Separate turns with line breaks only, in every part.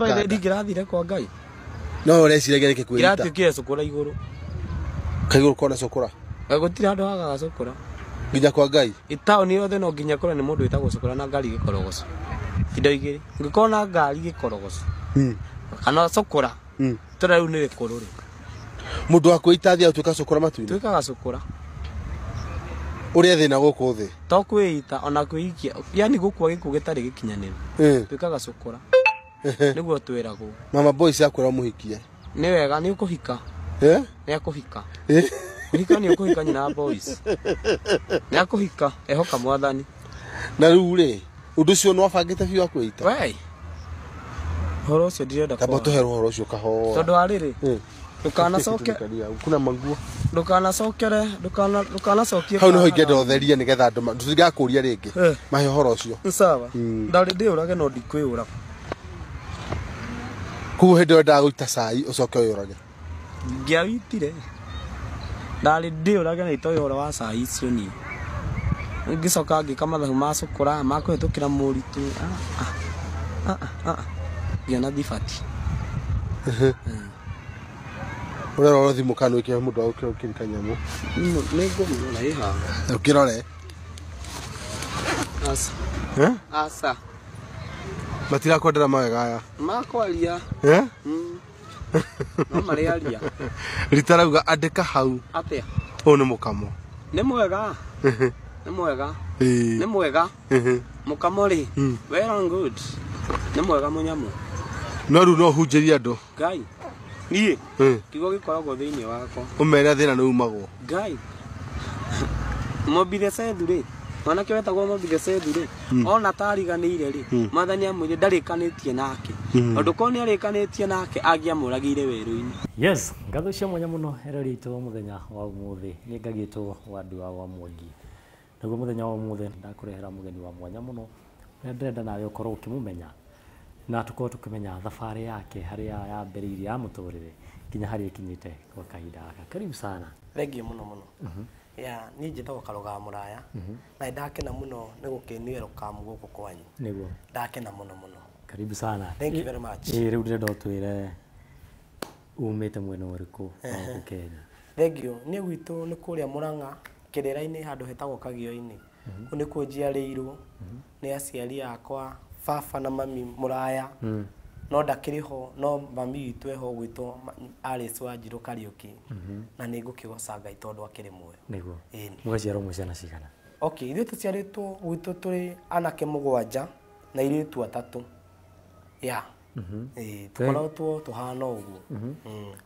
By ndingĩrathire kwa Ngai.
No ũreciragia nĩkĩ kwĩita?
Ĩratuĩkire cukũra igũrũ.
Kaigũrũ kona cukũra.
Gũtirĩ handũ hagaga cukũra.
Nginya kwa Ngai.
Itaũni yothe no nginya kũrĩa nĩ mũndũ wĩtagwo cukũra na ngari gĩkorogoco. Indo igĩrĩ. Ũngĩkorwo na ngari gĩkorogoco. Kana cukũra. Tũra rĩu nĩ rĩkũrũ rĩ.
Mũndũ wa kwĩita athiaga gũtuĩka cukũra matu-inĩ.
Tuĩkaga cukũra.
Ũrĩa thĩna gũkũ thĩ.
To kwĩita ona kwĩikia. Yani gũkua gĩkuũ gĩtarĩ gĩkinyanĩru. Tuĩkaga cukũra. Nĩguo twĩragwo.
Mama boys akwĩra ũmũhikie.
Nĩ wega nĩ ũkũhika. Nĩ akũhika. Kũhika nĩ ũkũhika nyina boys. Nĩ akũhika ehoka mwathani.
Na rĩu rĩ, ũndũ ũcio nĩ wabangĩte biũ wa kwĩita?
Wei. Ũhoro ũcio ndirenda
Tamba tũhe ũhoro ũcio kahora.
Tondũ wa rĩrĩ, ndũkanacoke
kuna manguo.
Ndũkanacokere, ndũkanacokie.
Hau nĩho ingĩenda ũtherie nĩgetha andũ tũtigakũria rĩngĩ. Mahe ũhoro ũcio.
Sawa. Ndarĩ ndĩũrage no ndikwĩũraga.
Koguo hĩndĩ ĩyo wendaga gũita cai ũcoke wĩyũrage.
Ngĩawitire. Ndarĩ ndĩũrage na itoĩ ũhoro wa cai icio niĩ. Ngĩcoka ngĩka mathabu ma cukũra ma kũhĩtũkĩra mũritũ. Ngĩona thibati.
Ũrerora thimũ kana wĩkĩre mũndũ wa gũkĩra nyamũ.
Nĩ ngũmĩrora ĩ haha.
Ũkĩrore.
Aca. Aca.
Matirakwendera mawega aya.
Makwaria. No marĩaria.
Rita rauga andĩka hau.
Atĩa?
Ũyũ nĩ mũkamo.
Nĩ mwega. Nĩ mwega. Nĩ mwega. Mũkamo rĩ. Well and good. Nĩ mwega mũnyamũ.
No rĩu no ũhunjĩrie andũ.
Ngai. Niĩ. Kiugo gĩkoragwo thĩinĩ wakwa.
Ũmere thĩna nĩ umagwo.
Ngai. Mobile Sethu rĩ. Mwanake wetagwo Mobile Sethu rĩ. Ona tariganĩire rĩ. Mwathani amwĩrire ndarĩkanĩtie nake. Tondũ korwo nĩarĩkanĩtie nake angĩamũragĩire werũ-inĩ.
Yes, ngatho cia mwanya mũno erori aitũ mũthenya wa ũmũthĩ. Niĩ ngagĩtwo Wandua wa Mwangi. Naguo mũthenya wa ũmũthĩ ndakũrehera mũgeni wa mwanya mũno. Ũrĩa ndĩrenda nawe ũkorwo ũkĩmũmenya. Na tũkorwo tũkĩmenya thabarĩ yake harĩa yambĩrĩirie ya mũtũrĩre nginya harĩa ĩkinyĩte kwa kahinda gaka. Karibu sana.
Thank you mũno mũno. Yeah, niĩ njĩtagwo Karũga Mũraya. Na nĩndakena mũno nĩ gũkĩnĩ welcome gũkũ kwanyu.
Nĩguo.
Ndakena mũno mũno.
Karibu sana.
Thank you very much.
Rĩu ndĩrenda ũtwĩre umĩte mwena ũrĩkũ wa gũkũ Kenya?
Thank you. Niĩ gwitũ nĩ kũrĩa Mũrang'a, Kĩrĩra-inĩ handũ hetagwo Kagio-inĩ. Kũu nĩkuo njiarĩirwo nĩ aciari akwa, baba na mami Mũraya. No ndakĩrĩ ho, no mami witũ eho gwitũ Alice Wanjirũ Kariũki. Na nĩ ngũkĩgoca Ngai tondũ akĩrĩ muoyo.
Nĩguo. Mũgaciarwo mwĩ ciana cigana?
Okay, ithuĩ tũciarĩtwo gwitũ tũrĩ anake 7 na airĩtu 3. Yeah. Tũkoretwo tũhana ũguo.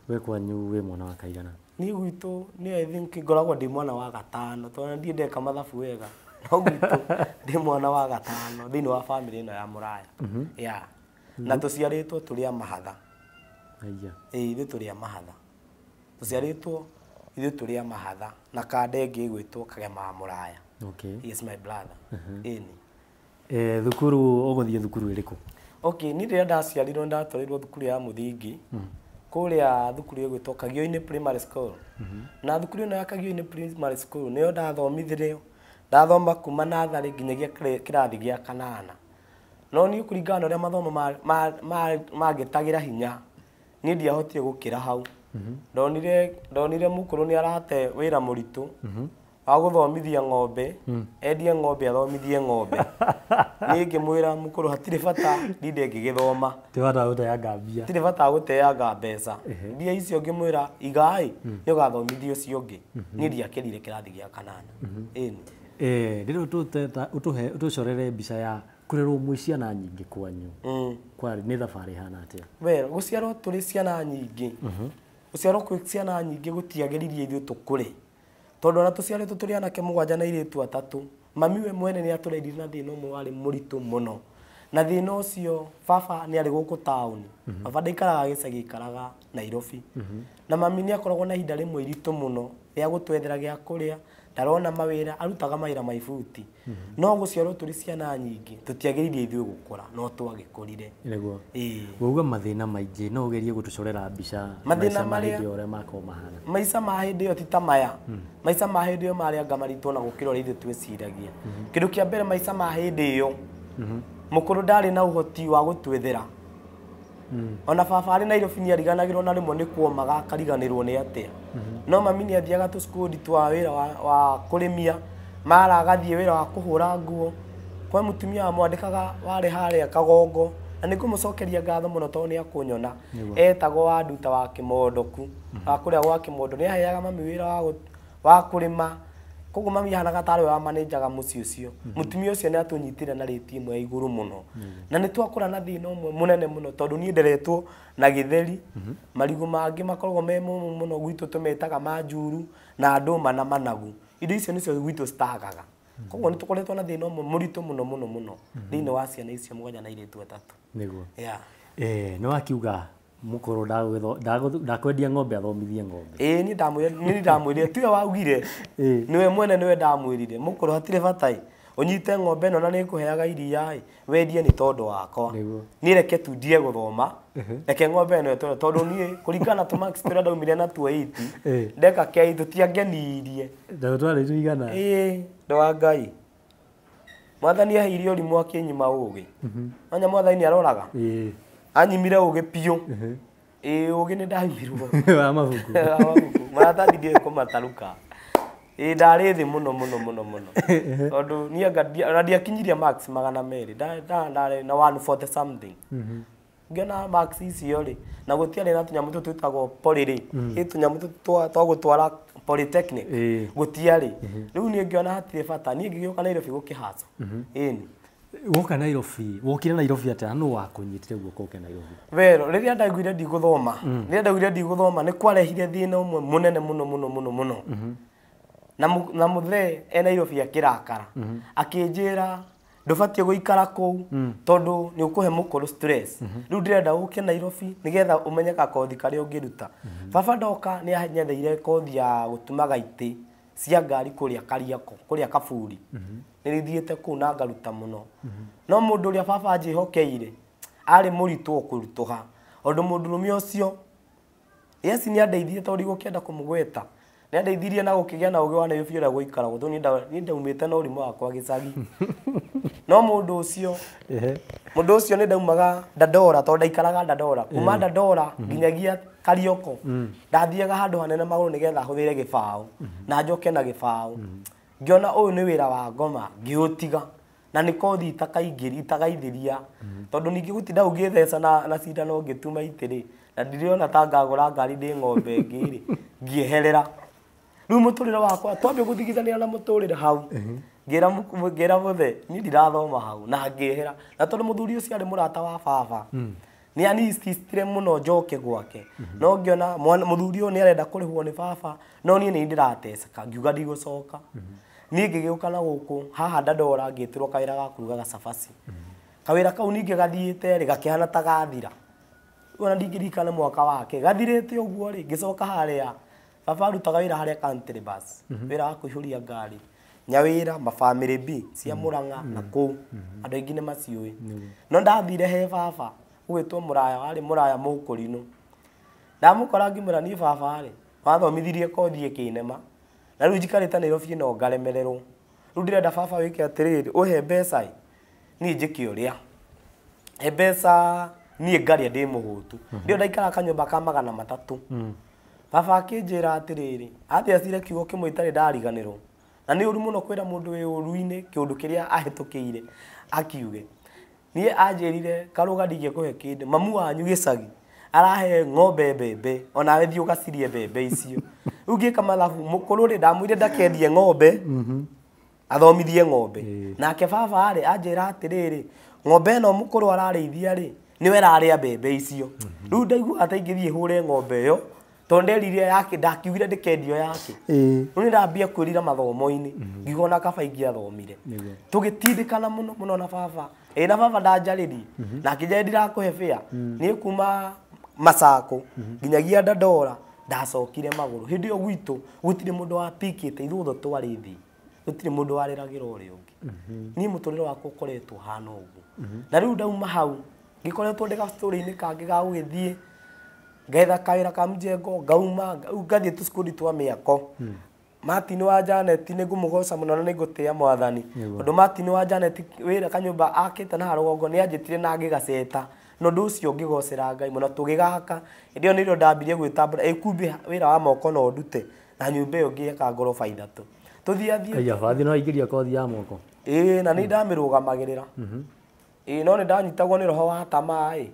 We kwanyu wĩ mwana wa kaigana?
Niĩ gwitũ nĩ I think ngoragwo ndĩ mwana wa gatano tondũ ndirĩ ndeka mathabu wega. No gwitũ ndĩ mwana wa gatano thĩinĩ wa family ĩno ya Mũraya. Yeah. Na tũciarĩtwo tũrĩ a mahatha.
Aya.
Ithuĩ tũrĩ a mahatha. Tũciarĩtwo ithuĩ tũrĩ a mahatha na kanda ĩngĩ ĩgwĩtwo Kagema wa Mũraya.
Okay.
He is my brother. Ĩni.
Thukuru ũgũthiĩ thukuru ĩrĩkũ?
Okay, niĩ rĩrĩa ndaciarirwo ndatwarirwo thukuru ya mũthingi. Kũrĩa thukuru ĩgwĩtwo Kagio-inĩ Primary School. Na thukuru ĩno ya Kagio-inĩ Primary School nĩyo ndathomithirio. Ndathoma kuma natharĩ nginyagia kĩrathi gĩa kanana. No niĩ kũringana na ũrĩa mathomo mangĩtagĩra hinya, niĩ ndiahotire gũkĩra hau. Ndonire mũkũrũ nĩ arate wĩra mũritũ wa gũthomithia ng'ombe, endie ng'ombe athomithie ng'ombe. Niĩ ngĩmwĩra mũkũrũ hatirĩ bata ndinde ngĩgĩthoma.
Ti bata gũteanga mbia.
Hatirĩ bata gũteanga mbeca. Mbia icio ngĩmwĩra igai nĩ ũgathomithia ũcio ũngĩ. Niĩ ndiakĩrire kĩrathi gĩa kanana. Ĩni.
Rĩrĩa ũtũcorere mbica ya kũrerwo mwĩ ciana nyingĩ kwanyu. Kwarĩ nĩ thabarĩ ĩhana atĩa?
Well, gũciarwo tũrĩ ciana nyingĩ. Gũciarwo kwĩ ciana nyingĩ gũtiagĩririe ithuĩ tũkũre. Tondũ ona tũciarĩtwo tũrĩ anake 7 na airĩtu 3. Mami we mwene nĩ atũreririre na thĩna ũmwe warĩ mũritũ mũno. Na thĩna ũcio baba nĩ arĩ gũkũ taũni. Baba ndaikaraga gĩcagi, aikaraga Nairobi. Na mami nĩ akoragwo na ihinda rĩmwe iritũ mũno rĩa gũtwethera gĩa kũrĩa, ndarona mawĩra, arutaga mawĩra ma ibuti. No gũciarwo tũrĩ ciana nyingĩ, tũtiagĩrĩire ithuĩ gũkũra, no twagĩkũrire.
Nĩguo.
Ĩĩ.
Wauga mathĩna maingĩ, no ũgerie gũtũcorera mbica
Mathĩna
maica ma
marĩa
hĩndĩ ĩyo ũrĩa makoragwo mahana.
Maica ma hĩndĩ ĩyo ti ta maya. Maica ma hĩndĩ ĩyo marĩ anga maritũ ona gũkĩra ũrĩa ithuĩ twĩciragia. Kĩndũ kĩa mbere maica ma hĩndĩ ĩyo, mũkũrũ ndarĩ na ũhoti wa gũtwethera. Ona baba arĩ Nairobi nĩ ariganagĩrwo na rĩmwe nĩ kuomaga akariganĩrwo nĩ atĩa. No mami nĩ athiaga tũcukuru twa wĩra wa kũrĩmia, mara agathiĩ wĩra wa kũhũra nguo. Kwa mũtumia wamwandĩkaga warĩ harĩa Kagongo, na nĩ ngũmũcokeria ngatho mũno tondũ nĩ akũnyona. Etagwo wa Nduta wa Kĩmondoku, wa kũrĩa gwa Kĩmondo. Nĩ aheaga mami wĩra wa kũrĩma. Koguo mami ahanaga tarĩ we wamanĩnjaga mũciĩ ũcio. Mũtumia ũcio nĩ atũnyitire na rĩti ĩmwe ya igũrũ mũno. Na nĩ twakũra na thĩna ũmwe mũnene mũno tondũ niĩ nderetwo na gĩtheri. Marigũ mangĩ makoragwo me momũ mũno gwitũ tũmetaga manjuru na ndũma na managu. Indo icio nĩcio gwitũ citagaga. Koguo nĩ tũkoretwo na thĩna ũmwe mũritũ mũno mũno mũno thĩinĩ wa ciana icio 7 na airĩtu 3.
Nĩguo.
Yeah.
Nĩ wakiuga mũkũrũ ndakwendia ng'ombe athomithie ng'ombe.
Ĩĩ niĩ ndamwĩrire tiwe waugire. Nĩwe mwene nĩwe ndamwĩrire mũkũrũ hatirĩ bata ĩ ũnyite ng'ombe ĩno na nĩ ĩkũheaga iria ĩ wendie nĩ tondũ wakwa. Niĩ reke tu ndie gũthoma reke ng'ombe ĩno ĩtũre tondũ niĩ kũringana na tũmax tũrĩa ndaumire natuo 80 ndeka kei tũtiangenirie.
Twarĩ tũigana.
Ĩĩ ndũ wa Ngai. Mwathani aheire ũrimũ akĩnyima ũgĩ. Wanya mwathani nĩ aroraga. Anyimire ũgĩ biũ. Ĩĩ ũgĩ nĩ ndaimirwo.
Wa mabuku.
Wa mabuku. Maratathi ndiũĩ kũmataruka. Ĩĩ ndarĩ thĩ mũno mũno mũno mũno. Tondũ niĩ anga ndiakinyirie max 200. Ndarĩ na 140 something. Ngĩona max icio rĩ na gũtiarĩ na tũnyamũ tũtũ twĩtagwo poly rĩ. Ĩ tũnyamũ tũtũ twa gũtwara polytechnic. Gũtiarĩ. Rĩu niĩ ngĩona hatirĩ bata. Niĩ ngĩgĩũka Nairobi gũkĩhaco. Ĩni.
Woka Nairobi, wokire Nairobi atĩa? Nũ wakũnyitire guoko ũke Nairobi?
Wero, rĩrĩa ndaiguire ndigũthoma, rĩrĩa ndaiguire ndigũthoma nĩ kwarehire thĩna ũmwe mũnene mũno mũno mũno mũno. Na mũthee e Nairobi akĩrakara. Akĩnjĩra ndũbatiĩ gũikara kũu tondũ nĩ ũkũhe mũkũrũ stress. Rĩu ndĩrenda ũke Nairobi nĩgetha ũmenye gakothi karĩa ũngĩruta. Baba ndoka nĩ anyetheire kothi ya gũtumaga itĩ cia ngari kũrĩa Kariako, kũrĩa Kaburi. Nĩ thiĩte kũu na ngaruta mũno. No mũndũ ũrĩa baba anjĩhokeire arĩ mũritũ kũritũha. Ũndũ mũndũrũme ũcio yes nĩ andeithirie tondũ ndigũkĩenda kũmũgweta. Nĩ andeithirie na gũkĩgĩa na ũgĩ wa Nairobi ũrĩa gũikaragwo tondũ niĩ ndaumĩte na ũrimũ wakwa gĩcagi. No mũndũ ũcio nĩ ndaumaga Dandora tondũ ndaikaraga Dandora. Kuma Dandora nginyagia Karioko ndathiaga handũ hanene magũrũ nĩgetha hũthĩre gĩbaũ na njoke na gĩbaũ. Ngĩona ũyũ nĩ wĩra wa ngoma ngĩũtiga na nĩ kothi itagaithĩria tondũ ningĩ gũtinda ũgĩtheca na cindano ngĩtuma itĩ rĩ na ndirĩona ta ngagũra ngari ndĩ ng'ombe ĩngĩ rĩ ngĩeherera. Rĩu mũtũrĩre wakwa twambia gũthigithanĩra na mũtũrĩre hau ngĩra mũthee niĩ ndirathoma hau na ngĩehera. Na tondũ mũthuri ũcio arĩ mũrata wa baba nĩ anisistire mũno njoke gwake. No ngĩona mũthuri ũyũ nĩ arenda kũrĩhwo nĩ baba no niĩ nĩ ndĩrateceka ngiuga ndigũcoka. Niĩ ngĩgĩũka na gũkũ haha Dandora ngĩtĩrwo kawĩra ga kũrugaga cabaci. Kawĩra kau ningĩ gathiĩte rĩ gakĩhana ta gathira. Ona ndingĩririkana mwaka wake gathirĩte ũguo rĩ ngĩcoka harĩa baba arutaga wĩra harĩa country bus wĩra wa kũihũria ngari Nyawĩra mabamĩrĩ B cia Mũrang'a na kũu andũ aingĩ nĩ maciũĩ. No ndathire he baba ũgwĩtwo Mũraya warĩ Mũraya Mũkũrinũ. Ndamũkora ngĩmwĩra niĩ baba rĩ wathomithirie kothi ĩkĩnema na rĩu njikarĩte Nairobi no ngaremererwo. Rĩu ndĩrenda baba wĩke atĩrĩrĩ ũhe mbeca ĩ niĩ njĩke ũrĩa he mbeca niĩ ngarĩa ndĩ mũhũtu. Ndio ndaikara kanyũmba ka 300. Baba akĩnjĩra atĩrĩrĩ athecire kiugo kĩmwe itarĩ ndariganĩrwo. Na nĩ ũru mũno kwĩra mũndũ wĩ ũru-inĩ kĩũndũ kĩrĩa ahĩtũkĩire akiuge. Niĩ anjĩrire Karũga ndingĩkũhe kĩndũ mamu wanyu gĩcagi arahe ng'ombe mbembe onawe thiĩ ũgacirie mbembe icio. Rĩu ngĩka mathabu mũkũrũ rĩ ndamwĩrire ndakendie ng'ombe athomithie ng'ombe. Nake baba rĩ anjĩra atĩrĩrĩ ng'ombe ĩno mũkũrũ ararĩithia rĩ nĩwe ĩrarĩa mbembe icio. Rĩu ndaiguaga ta ingĩthiĩ hũre ng'ombe ĩyo tondũ nderire yake ndakiugire ndĩkendio yake. Rĩu nĩ ndambia kwĩrira mathomo-inĩ ngiuga ona kaba ingĩathomire. Tũgĩtindĩkana mũno mũno na baba. Ĩ na baba ndanjarĩrie na akĩnjĩra ndirakũhe bĩa. Niĩ kuma Masako nginyagia Dandora ndacokire magũrũ. Hĩndĩ ĩyo gwitũ gũtirĩ mũndũ wapikĩte ithuothe twarĩ thĩ. Gũtirĩ mũndũ warĩragĩra ũrĩa ũngĩ. Niĩ mũtũrĩre wakwa ũkoretwo ũhana ũguo. Na rĩu ndauma hau ngĩkoretwo ndĩ gastory-inĩ kangĩ ga gũgĩthiĩ ngetha kawĩra ka mjengo ngauma ngathiĩ tũcukuru twa mĩako. Martin wa Janet nĩ ngũmũgoca mũno na nĩ ngũtĩĩa mwathani. Tondũ Martin wa Janet wĩra kanyũmba akĩte na rũgongo nĩ anjĩtire na ngĩgaceta. Na ũndũ ũcio ngĩgocera Ngai mũno tũgĩgaka. Hĩndĩ ĩyo nĩrĩo ndambirie gwĩtambũra ĩkumbĩ wĩra wa moko no ndute na nyũmba ĩyo ngĩaka ngoroba 3. Tũthiathiĩ.
Aya bathi no aingĩria kothi ya moko.
Ĩĩ na nĩ ndamĩrũgamagĩrĩra. Ĩĩ no nĩ ndanyitagwo nĩ roho wa tamaa ĩ.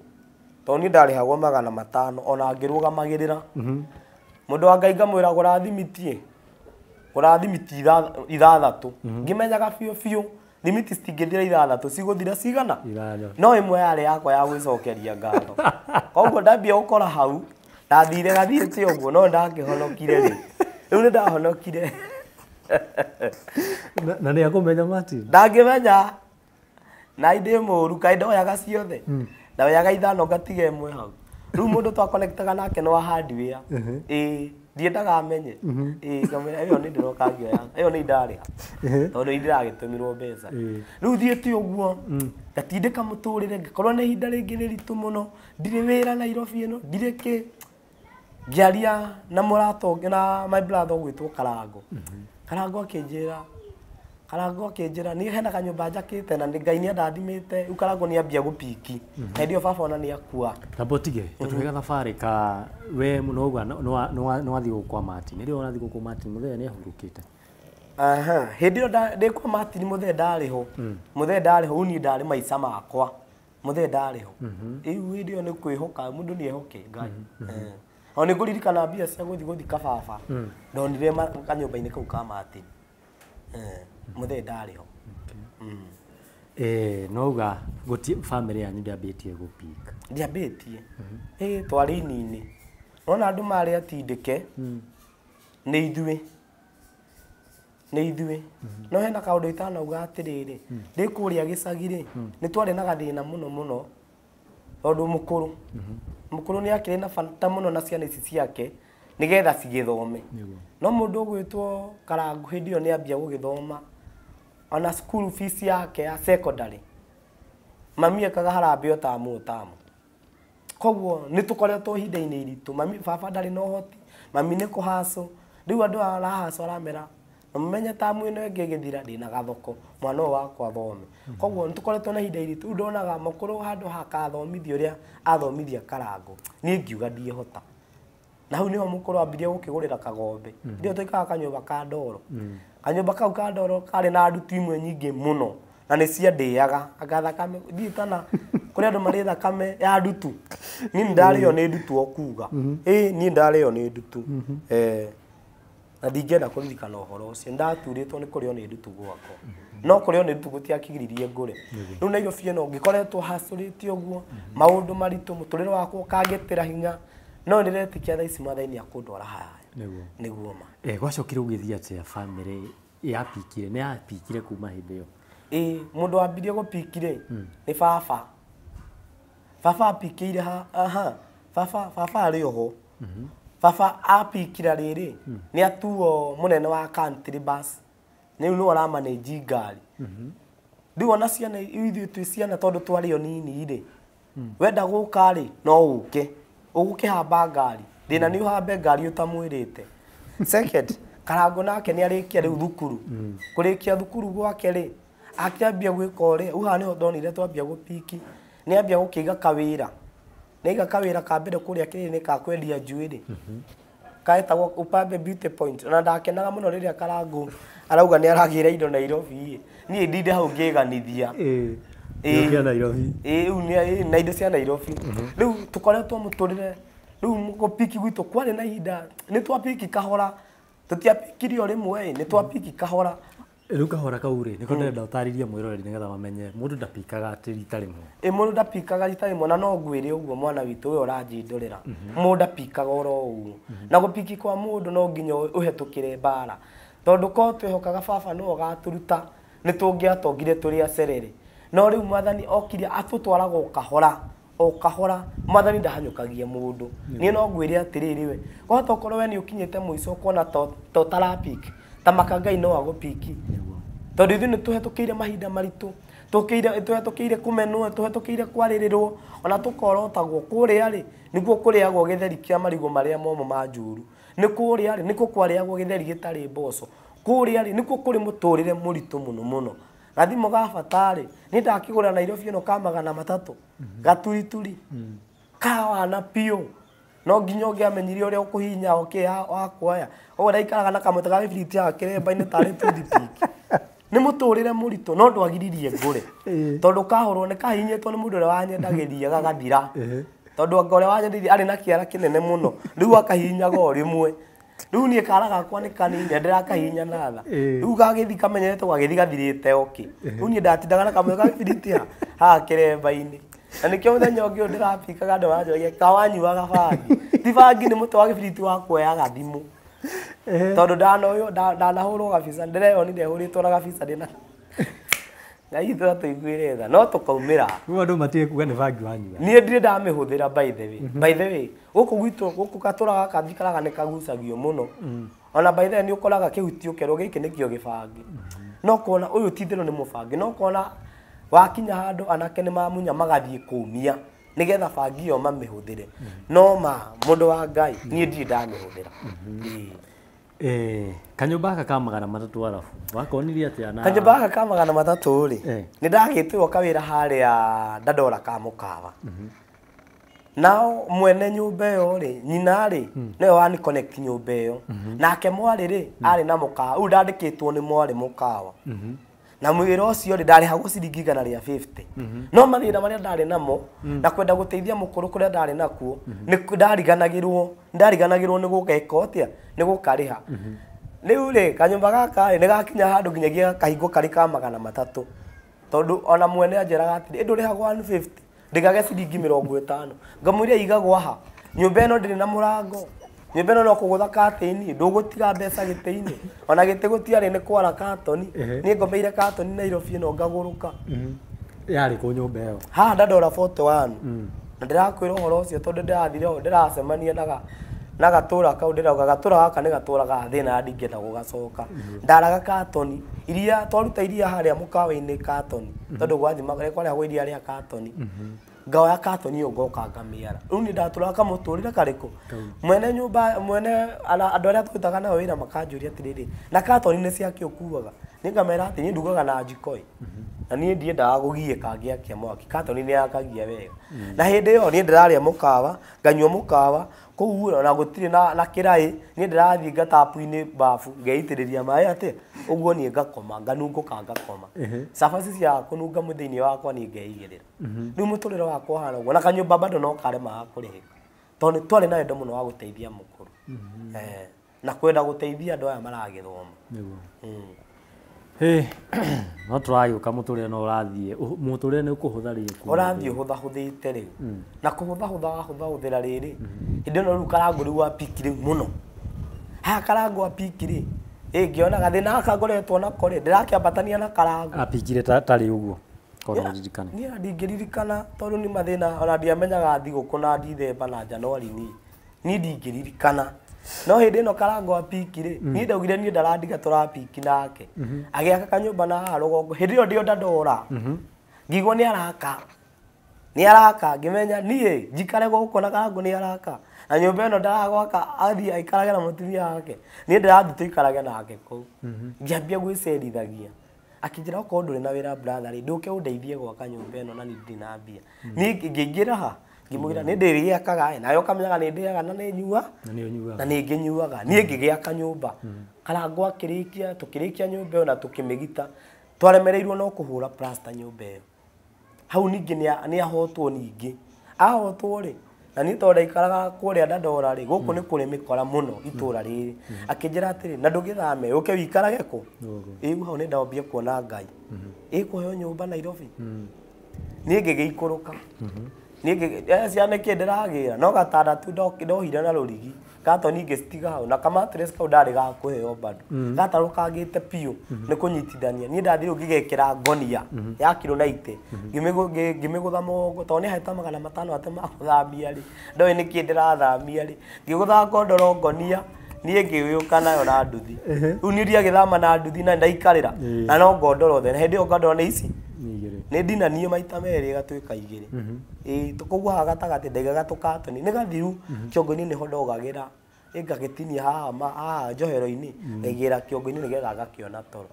Tondũ niĩ ndarĩhagwo 500 ona ngĩrũgamagĩrĩra. Mũndũ wa Ngai ngamwĩra gũra thimiti ĩ. Gũra thimiti 6. Ngĩmenyaga biũ biũ thimiti citingĩthira 6 cigũthira cigana?
8.
No ĩmwe yarĩ yakwa ya gwĩcokeria ngatho. Koguo ndambia gũkora hau ndathire gathiĩte ũguo no ndakĩhonokire rĩ. Rĩu nĩ ndahonokire.
Na nĩ akũmenya Martin?
Ndangĩmenya. Na indĩ mũru kaĩ ndoyaga ciothe. Ndoyaga 5 ngatiga ĩmwe hau. Rĩu mũndũ twakonektaga nake nĩ wa hardware. Ĩĩ ndiendaga amenye. Ĩĩ ngamwĩra ĩyo nĩ ndĩroka ngĩoya. Ĩyo nĩ ndarĩha. Tondũ nĩ ndĩragĩtũmirwo mbeca. Rĩu thiĩte ũguo ngatindĩka mũtũrĩre ngakorwo nĩ ihinda rĩngĩ rĩritũ mũno. Ndirĩ wĩra Nairobi ĩno, ndirĩ kĩ. Ngĩaria na mũrata ũngĩ na my brother ũgwĩtwo Karango. Karango akĩnjĩra Karango akĩnjĩra niĩ hena kanyũmba njakĩte na Ngai nĩ andathimĩte. Rĩu Karango nĩ ambia gũpiki. Na hĩndĩ ĩyo baba ona nĩ akua.
Tamba ũtige tũtwĩke gathabarĩ ka we mũno ũguo nĩ wathiĩ gũkũ kwa Martin. Rĩrĩa ũrathiĩ gũkũ kwa Martin mũthee nĩ ahurũkĩte.
Aha, hĩndĩ ĩyo ndĩ kwa Martin mũthee ndarĩ ho. Mũthee ndarĩ ho, niĩ ndarĩ maica makwa. Mũthee ndarĩ ho. Rĩu hĩndĩ ĩyo nĩ kwĩhoka, mũndũ nĩ ehoke Ngai. O nĩ ngũririkana mbia cia gũthiĩ gũthika baba. Ndonire kanyũmba-inĩ kau ka Martin. Mũthee ndarĩ ho.
No uga gũti family yanyu ndĩambĩtie gũpika.
Ndĩambĩtie. Twarĩ inini. Wona andũ marĩ atindĩke nĩ ithuĩ. Nĩ ithuĩ. No hena kaũndũ itanauga atĩrĩrĩ, ndĩ kũrĩa gĩcagi rĩ, nĩ twarĩ na gathĩna mũno mũno. Tondũ mũkũrũ. Mũkũrũ nĩ akĩrĩ na bata mũno na ciana ici ciake nĩgetha cigĩthome. No mũndũ ũgwĩtwo Karango hĩndĩ ĩyo nĩ ambia gũgĩthoma. Ona school fees yake ya secondary. Mami ekaga harambee o tamu o tamu. Koguo nĩ tũkoretwo ihinda-inĩ iritũ. Mami baba ndarĩ na ũhoti, mami nĩ kũhacwo. Rĩu andũ arahacwo aramera na mũmenye tamu ĩno ĩngĩ ĩgĩthira ndĩna gathoko mwana ũyũ wakwa athome. Koguo nĩ tũkoretwo na ihinda iritũ. Rĩu ndonaga mũkũrũ handũ hakathomithia ũrĩa athomithia Karango. Niĩ ngiuga ndiĩhota. Na hau nĩho mũkũrũ ambirie gũkĩgũrĩra kagombe. Hĩndĩ ĩyo twaikaraga kanyũmba ka ndoro. Kanyũmba kau ka ndoro karĩ na ndutu imwe nyingĩ mũno na nĩ ciandĩaga. Anga thakame ndiũĩ kana kũrĩ andũ marĩ thakame ya ndutu. Niĩ nĩ ndarĩo nĩ ndutu o kuga. Ĩĩ niĩ ndarĩo nĩ ndutu. Na ndingĩenda kũririkana ũhoro ũcio. Ndaturĩtwo nĩ kũrĩo nĩ ndutu gwakwa. No kũrĩo nĩ ndutu gũtiakĩgiririe ngũre. Rĩu Nairobi ĩno ngĩkoretwo hacũrĩte ũguo, maũndũ maritũ, mũtũrĩre wakwa ũkangĩtĩra hinya. No ndĩretĩkia thaa ici Mwathani nĩakũndwara haraya.
Nĩguo.
Nĩguo ma.
Gwacokire gũgĩthiĩ atĩa family yapikire? Nĩ yapikire kuma hĩndĩ ĩyo?
Ĩĩ, mũndũ wambirie gũpiki rĩ, nĩ baba. Baba apikĩire ha, aha, baba, baba arĩ oho. Baba apikira rĩrĩ, nĩ atuo mũnene wa country bus. Rĩu nĩwe ũramanage ngari. Rĩu ona ciana ithuĩ twĩ ciana tondũ twarĩ o nini rĩ, wenda gũka rĩ, no ũke. Ũgũkĩhamba ngari. Thĩna nĩ ũhambe ngari ũtamwĩrĩte. Second, Karango nake nĩ arĩkia rĩu thukuru. Kũrĩkia thukuru gwake rĩ, akĩambia gwĩka ũrĩa, rĩu haha nĩho ndonire twambia gũpiki. Nĩ ambia gũkĩiga kawĩra. Nĩ aiga kawĩra ka mbere kũrĩa kĩrĩnĩ ka kwendia njuĩrĩ. Kaetagwo Upambe Beauty Point. Na ndakenaga mũno rĩrĩa Karango arauga nĩ aragĩra indo Nairobi. Niĩ ndinde hau ngĩganithia.
Ĩĩ. Nairobi.
Ĩĩ, rĩu nĩ na indo cia Nairobi. Rĩu tũkoretwo mũtũrĩre, rĩu gũpiki gwitũ kwarĩ na ihinda, nĩ twapiki kahora. Tũtiapikire o rĩmwe, nĩ twapiki kahora.
Rĩu kahora kau rĩ, nĩko ndĩrenda ũtarĩrie mwĩroreri nĩgetha mamenye mũndũ ndapikaga atĩ rita rĩmwe.
Ĩ mũndũ ndapikaga rita rĩmwe na no ngwĩre ũguo mwana witũ ũyũ ũranjindũrĩra. Mũndũ ndapikaga oro ũguo. Na gũpiki kwa mũndũ no nginya ũhetũkĩre mbara. Tondũ korwo twehokaga baba nĩwe ũgatũruta, nĩ tũngĩatongire tũrĩ acerere. No rĩu Mwathani okire atũtwaraga o kahora, o kahora. Mwathani ndahanyũkagia mũndũ. Niĩ no ngwĩre atĩrĩrĩ we, kwahota ũkorwo we nĩ ũkinyĩte mũico ũkona ta ũtarapiki, ta maka Ngai no agũpiki. Tondũ ithuĩ nĩ tũhetũkĩire mahinda maritũ, tũhetũkĩire kũmenwo, tũhetũkĩire kwarĩrĩrwo, ona tũkorotagwo. Kũrĩa rĩ, nĩkuo kũrĩagwo gĩtheri kĩa marigũ marĩa momũ ma njũru. Nĩ kũrĩa rĩ, nĩkuo kwarĩagwo gĩtheri gĩtarĩ mboco. Kũrĩa rĩ, nĩkuo kũrĩ mũtũrĩre mũritũ mũno mũno. Gathimũ ga bata rĩ, nĩ ndakĩgũra Nairobi ĩno ka 300 gaturituri kawana piũ no nginya ũngĩamenyire ũrĩa ũkũhihinya okay wakuoya ũguo ndaikaraga na kamũtĩ ga gĩbiriti haha kĩremba-inĩ tarĩ toothpick. Nĩ mũtũrĩre mũritũ no ndwagiririe ngũre tondũ kahũrwo nĩ kahihinyĩtwo nĩ mũndũ ũrĩa wanyendagĩria gagathira tondũ anga ũrĩa wanyendagĩria arĩ na kĩara kĩnene mũno rĩu akahihinyaga o rĩmwe. Rĩu niĩ kara gakwa nĩ kanini ndĩrakahihinya na tha rĩu gagĩthiĩ kamenyerete gagĩthiĩ gathirĩte okay. Rĩu niĩ ndatindaga na kamũtĩ ga gĩbiriti haha kĩremba-inĩ. Na nĩkĩo mũthenya ũngĩ ũyũ ndĩrapikaga andũ maranjũragia kawanyuaga bangi. Ti bangi nĩ mũtĩ wa gĩbiriti wa kuoya gathimũ. Tondũ ndanoywo ndanahũrwo gabica ndĩreyonire hũrĩtwo na gabica ndĩna Ngai witũ atũiguĩre tha no tũkaumĩra.
Rĩu andũ matige kuga nĩ bangi wanyua.
Niĩ ndirĩ ndamĩhũthĩra by the way. By the way, gũkũ gwitũ gũkũ gatũra gaka njikaraga nĩ kagucagio mũno. Ona by the way nĩ ũkoraga kĩhuti ũkerwo gĩkĩ nĩkĩo gĩbangi. No kuona ũyũ ti itherũ nĩ mũbangi no kuona wakinya handũ anake nĩ mamunya magathiĩ kũmia nĩgetha bangi ĩyo mamĩhũthĩre. No ma mũndũ wa Ngai niĩ ndirĩ ndamĩhũthĩra.
Kanyũmba gaka ka 300 arabu wakonirie atĩa na
kanyũmba gaka ka 300 rĩ nĩ ndagĩtĩrwo kawĩra harĩa Dandora ka mũkawa. Nao mwene nyũmba ĩyo rĩ nyina rĩ nĩwe wani connect nyũmba ĩyo nake mwarĩ rĩ arĩ na mũkawa rĩu ndandĩkĩtwo nĩ mwarĩ mũkawa. Na mwĩra ũcio rĩ ndarĩhagwo ciringi 150. No mathĩna marĩa ndarĩ namo na kwenda gũteithia mũkũrũ kũrĩa ndarĩ nakuo nĩ ndariganagĩrwo nĩ gũgeka atĩa nĩ gũkarĩha. Rĩu rĩ kanyũmba gaka rĩ nĩ gakinya handũ nginyagia gakahingwo karĩ ka 300 tondũ ona mwene anjĩraga atĩrĩ ndũrĩhagwo 150 ndĩgage ciringi 50 ngamwĩra igagwo haha nyũmba ĩno ndĩrĩ na mũrango nyũmba ĩno no kũgũtha katĩini ndũgũtiga mbeca gĩtĩ-inĩ ona gĩtĩ gũtiarĩ nĩ kwara katoni niĩ ngomeire katoni Nairobi ĩno ngagũrũka.
Yarĩ kũ nyũmba ĩyo?
Haha Dandora 41. Na ndĩrakwĩra ũhoro ũcio tondũ ndĩrathire ho ndĩracemania na gatũra kau ndĩrauga gatũra gaka nĩ gatũra ga thĩna ndingĩenda gũgacoka. Ndaraga katoni iria twaruta iria harĩa mũkawa-inĩ katoni tondũ gwathima kwarĩhagwo iria rĩa katoni. Ngaoya katoni ĩyo ngoka ngamĩara. Rĩu niĩ ndatũraga kamũtũrĩre karĩkũ? Mwene nyũmba mwene andũ arĩa tũrutaga nao wĩra makanjũria atĩrĩrĩ na katoni nĩ ciakĩ ũkuaga? Niĩ ngamera atĩ niĩ ndugaga na njiko ĩ na niĩ ndiendaga gũgiĩka ngĩakia mwaki katoni nĩ yakagia wega. Na hĩndĩ ĩyo niĩ ndĩrarĩa mũkawa nganyua mũkawa kũu ona gũtirĩ na kĩraĩ niĩ ndĩrathiĩ ngatapu-inĩ bafu ngeitĩrĩria maĩ atĩ ũguo niĩ ngakoma nganungũka ngakoma. Cabaci cia kũnunga thĩinĩ wakwa niĩ ngeigĩrĩra. Rĩu mũtũrĩre wakwa ũhana ũguo na kanyũmba bado no karemaga kũrĩhĩka tondũ twarĩ na wendo mũno wa gũteithia mũkũrũ na kwenda gũteithia andũ aya maragĩthoma.
Nĩguo. No tũragĩũka mũtũrĩre no ũrathiĩ mũtũrĩre nĩ ũkũhũtha rĩu
ũrathiĩ ũhũthahũthĩte rĩu na kũhũthahũtha wahũthahũthĩra rĩrĩ hĩndĩ ĩno rĩu karangũ rĩu wa piki rĩu mũno haha karangũ wa piki rĩ ngĩona gathĩna gaka ngoretwo nako rĩ ndĩrakĩambatania na karangũ
apikire tarĩ ũguo korwo ũririkane.
Niĩ ndingĩririkana tondũ nĩ mathĩna ona ndiamenyaga thigũkũ na Dithemba na Januari niĩ ndingĩririkana. No hĩndĩ ĩno karangũ wa piki rĩ niĩ ndaugire niĩ ndarandiga tũrapiki nake agĩaka kanyũmba na haha rũgongo hĩndĩ ĩyo ndĩo Dandora ngĩigua nĩ araka ngĩmenya niĩ njikare gũkũ na karangũ nĩ araka na nyũmba ĩno ndaragwaka athiĩ aikarage na mũtumia wake niĩ ndĩrathiĩ tũikarage nake kũu. Ngĩambia gwĩcerithagia akĩnjĩra okorwo ndũrĩ na wĩra brother rĩ ndũke ũndeithie gwaka nyũmba ĩno na niĩ ndirĩ na mbia. Niĩ ngĩingĩra ha ngĩmwĩra nĩ ndĩrĩakaga nawe ũkamenyaga nĩ ndĩaga na nĩ nyua na nĩ ngĩnyuaga niĩ ngĩgĩaka nyũmba. Karangũ akĩrĩkia tũkĩrĩkia nyũmba ĩyo na tũkĩmĩgita twaremereirwo no kũhũra plaster nyũmba ĩyo. Hau ningĩ nĩ ahotwo ningĩ ahotwo rĩ na niĩ tondũ ndaikaraga kũrĩa Dandora rĩ gũkũ nĩ kũrĩ mĩkora mũno itũra rĩrĩ akĩnjĩra atĩrĩ na ndũgĩthame ũke wĩikarage kũ ĩu hau nĩ ndambia kuona Ngai ĩkũheo nyũmba Nairobi. Niĩ ngĩgĩikũrũka niĩ ciana kĩ ndĩragĩra no gatanda tu ndohire na rũrigi katoni ngĩcitiga hau na kamatress kau ndarĩ ga kũheo bado gatarũkangĩte piũ nĩ kũnyitithania niĩ ndathire ngĩgekĩra ngonia ya kiro 90 ngĩmĩgũtha mũgongo tondũ nĩ heta 500 atĩ magũthamia rĩ ndoĩ nĩkĩ ndĩrathamia rĩ ngĩgũtha ngondoro ngonia niĩ ngĩũka nayo na nduthi rĩu niĩ ndiagĩthama na nduthi na ndaikarĩra na no ngondoro the na hĩndĩ ĩyo ngondoro nĩ ici nĩ ndinanio maita merĩ ĩgatuĩka igĩrĩ. Koguo haha gatagatĩ ndaigaga tũkatoni nĩ gathiru kĩongo-inĩ nĩho ndogagĩra Ĩngagĩtinia haha haha njohero-inĩ, ngaigĩrĩra kĩongo-inĩ nĩgetha ngakĩona toro.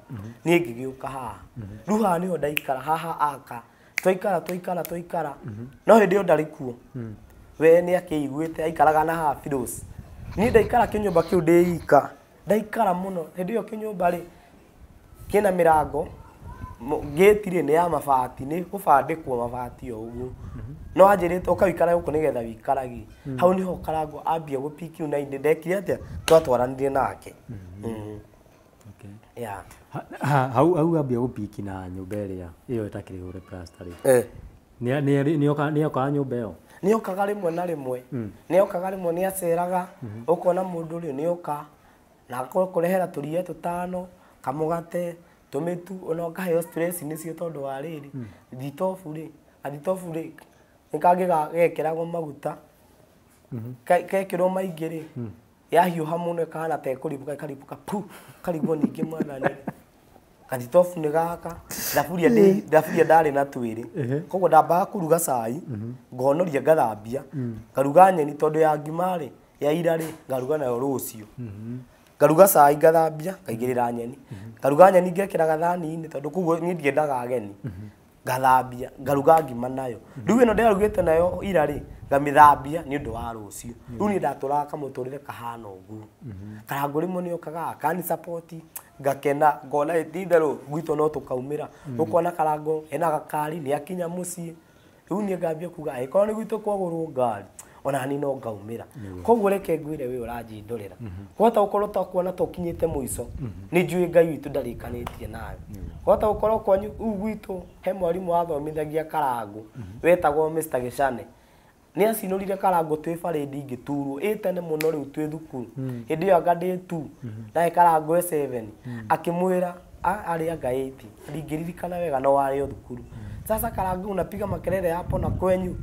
Niĩ ngĩgĩũka haha. Rĩu haha nĩho ndaikara, haha aka. Twaikara twaikara twaikara. No hĩndĩ ĩyo ndarĩ kuo. We nĩ akĩiguĩte aikaraga na haha Firoz. Niĩ ndaikara kĩnyũmba kĩu ndĩ ika. Ndaikara mũno. Hĩndĩ ĩyo kĩnyũmba rĩ, kĩna mĩrango, gate rĩ nĩ ya mabati, nĩ kũbandĩkwo mabati o ũguo. No anjĩrĩte ũka wĩikare gũkũ nĩgetha wĩikaragie. Hau nĩho Karangũ ambia gũpiki na ndekire atĩa, twatwaranire nake.
Okay.
Yeah.
Hau hau ambia gũpiki na nyũmba ĩrĩa ĩyo ĩtakĩrĩ hũre plaster rĩ. Nĩokaga nyũmba ĩyo?
Nĩokaga rĩmwe na rĩmwe. Nĩokaga rĩmwe, nĩaceraga, ũkona mũndũ rĩ nĩoka na akũrehera tũria tũtano, kamũgate, tũmĩtu, ona ũkaheo stress nĩcio tondũ wa rĩrĩ, thitobu rĩ, gathitobu rĩ, nĩ kangĩ gekĩragwo maguta, gekĩrwo maingĩ rĩ, yahiũha mũno ĩkahana ta ĩkũribũka, ĩkaribũka pu, karigwo ningĩ mwathani. Gathitobu nĩ gaka, thaburia thaburia ndarĩ na twĩrĩ. Koguo ndambaga kũruga cai, ngonoria ngathambia, ngaruga nyeni tondũ ya ngima rĩ, ya ira rĩ, ngaruga nayo rũciũ. Ngaruga cai ngathambia, ngaigĩrĩra nyeni. Ngaruga nyeni ngekĩra gathani-inĩ tondũ koguo niĩ ndiendaga ageni. Ngathambia, ngaruga ngima nayo. Rĩu ĩno ndĩrarugĩte nayo ira rĩ, ngamĩthambia nĩ ũndũ wa rũciũ. Rĩu niĩ ndatũraga kamũtũrĩre kahana ũguo. Karangũ rĩmwe nĩokaga akani support, ngakena, ngona ti itherũ gwitũ no tũkaumĩra. Ũkona Karangũ ena gakari nĩ akinya mũciĩ. Rĩu niĩ ngambia kuga angĩkorwo nĩ gwitũ kwagũrwo ngari, ona niĩ no ngaumĩra. Koguo reke ngwĩre we ũranjindũrĩra. Kwahota gũkorwo ta kuona ta ũkinyĩte mũico, nĩ njũĩ Ngai witũ ndarĩkanĩtie nawe. Kwahota gũkorwo kwanyu rĩu gwitũ he mwarimũ wathomithagia Karangũ wetagwo Mr. Gĩcane. Nĩ acinũrire Karangũ twĩ barĩndi ngĩturwo ĩ tene mũno rĩu twĩ thukuru. Hĩndĩ ĩyo anga ndĩ 2, naye Karangũ e 7. Akĩmwĩra arĩ anga 8, ndingĩririkana wega no warĩ o thukuru. Sasa Karangũ unapiga makelele hapo na kwenyu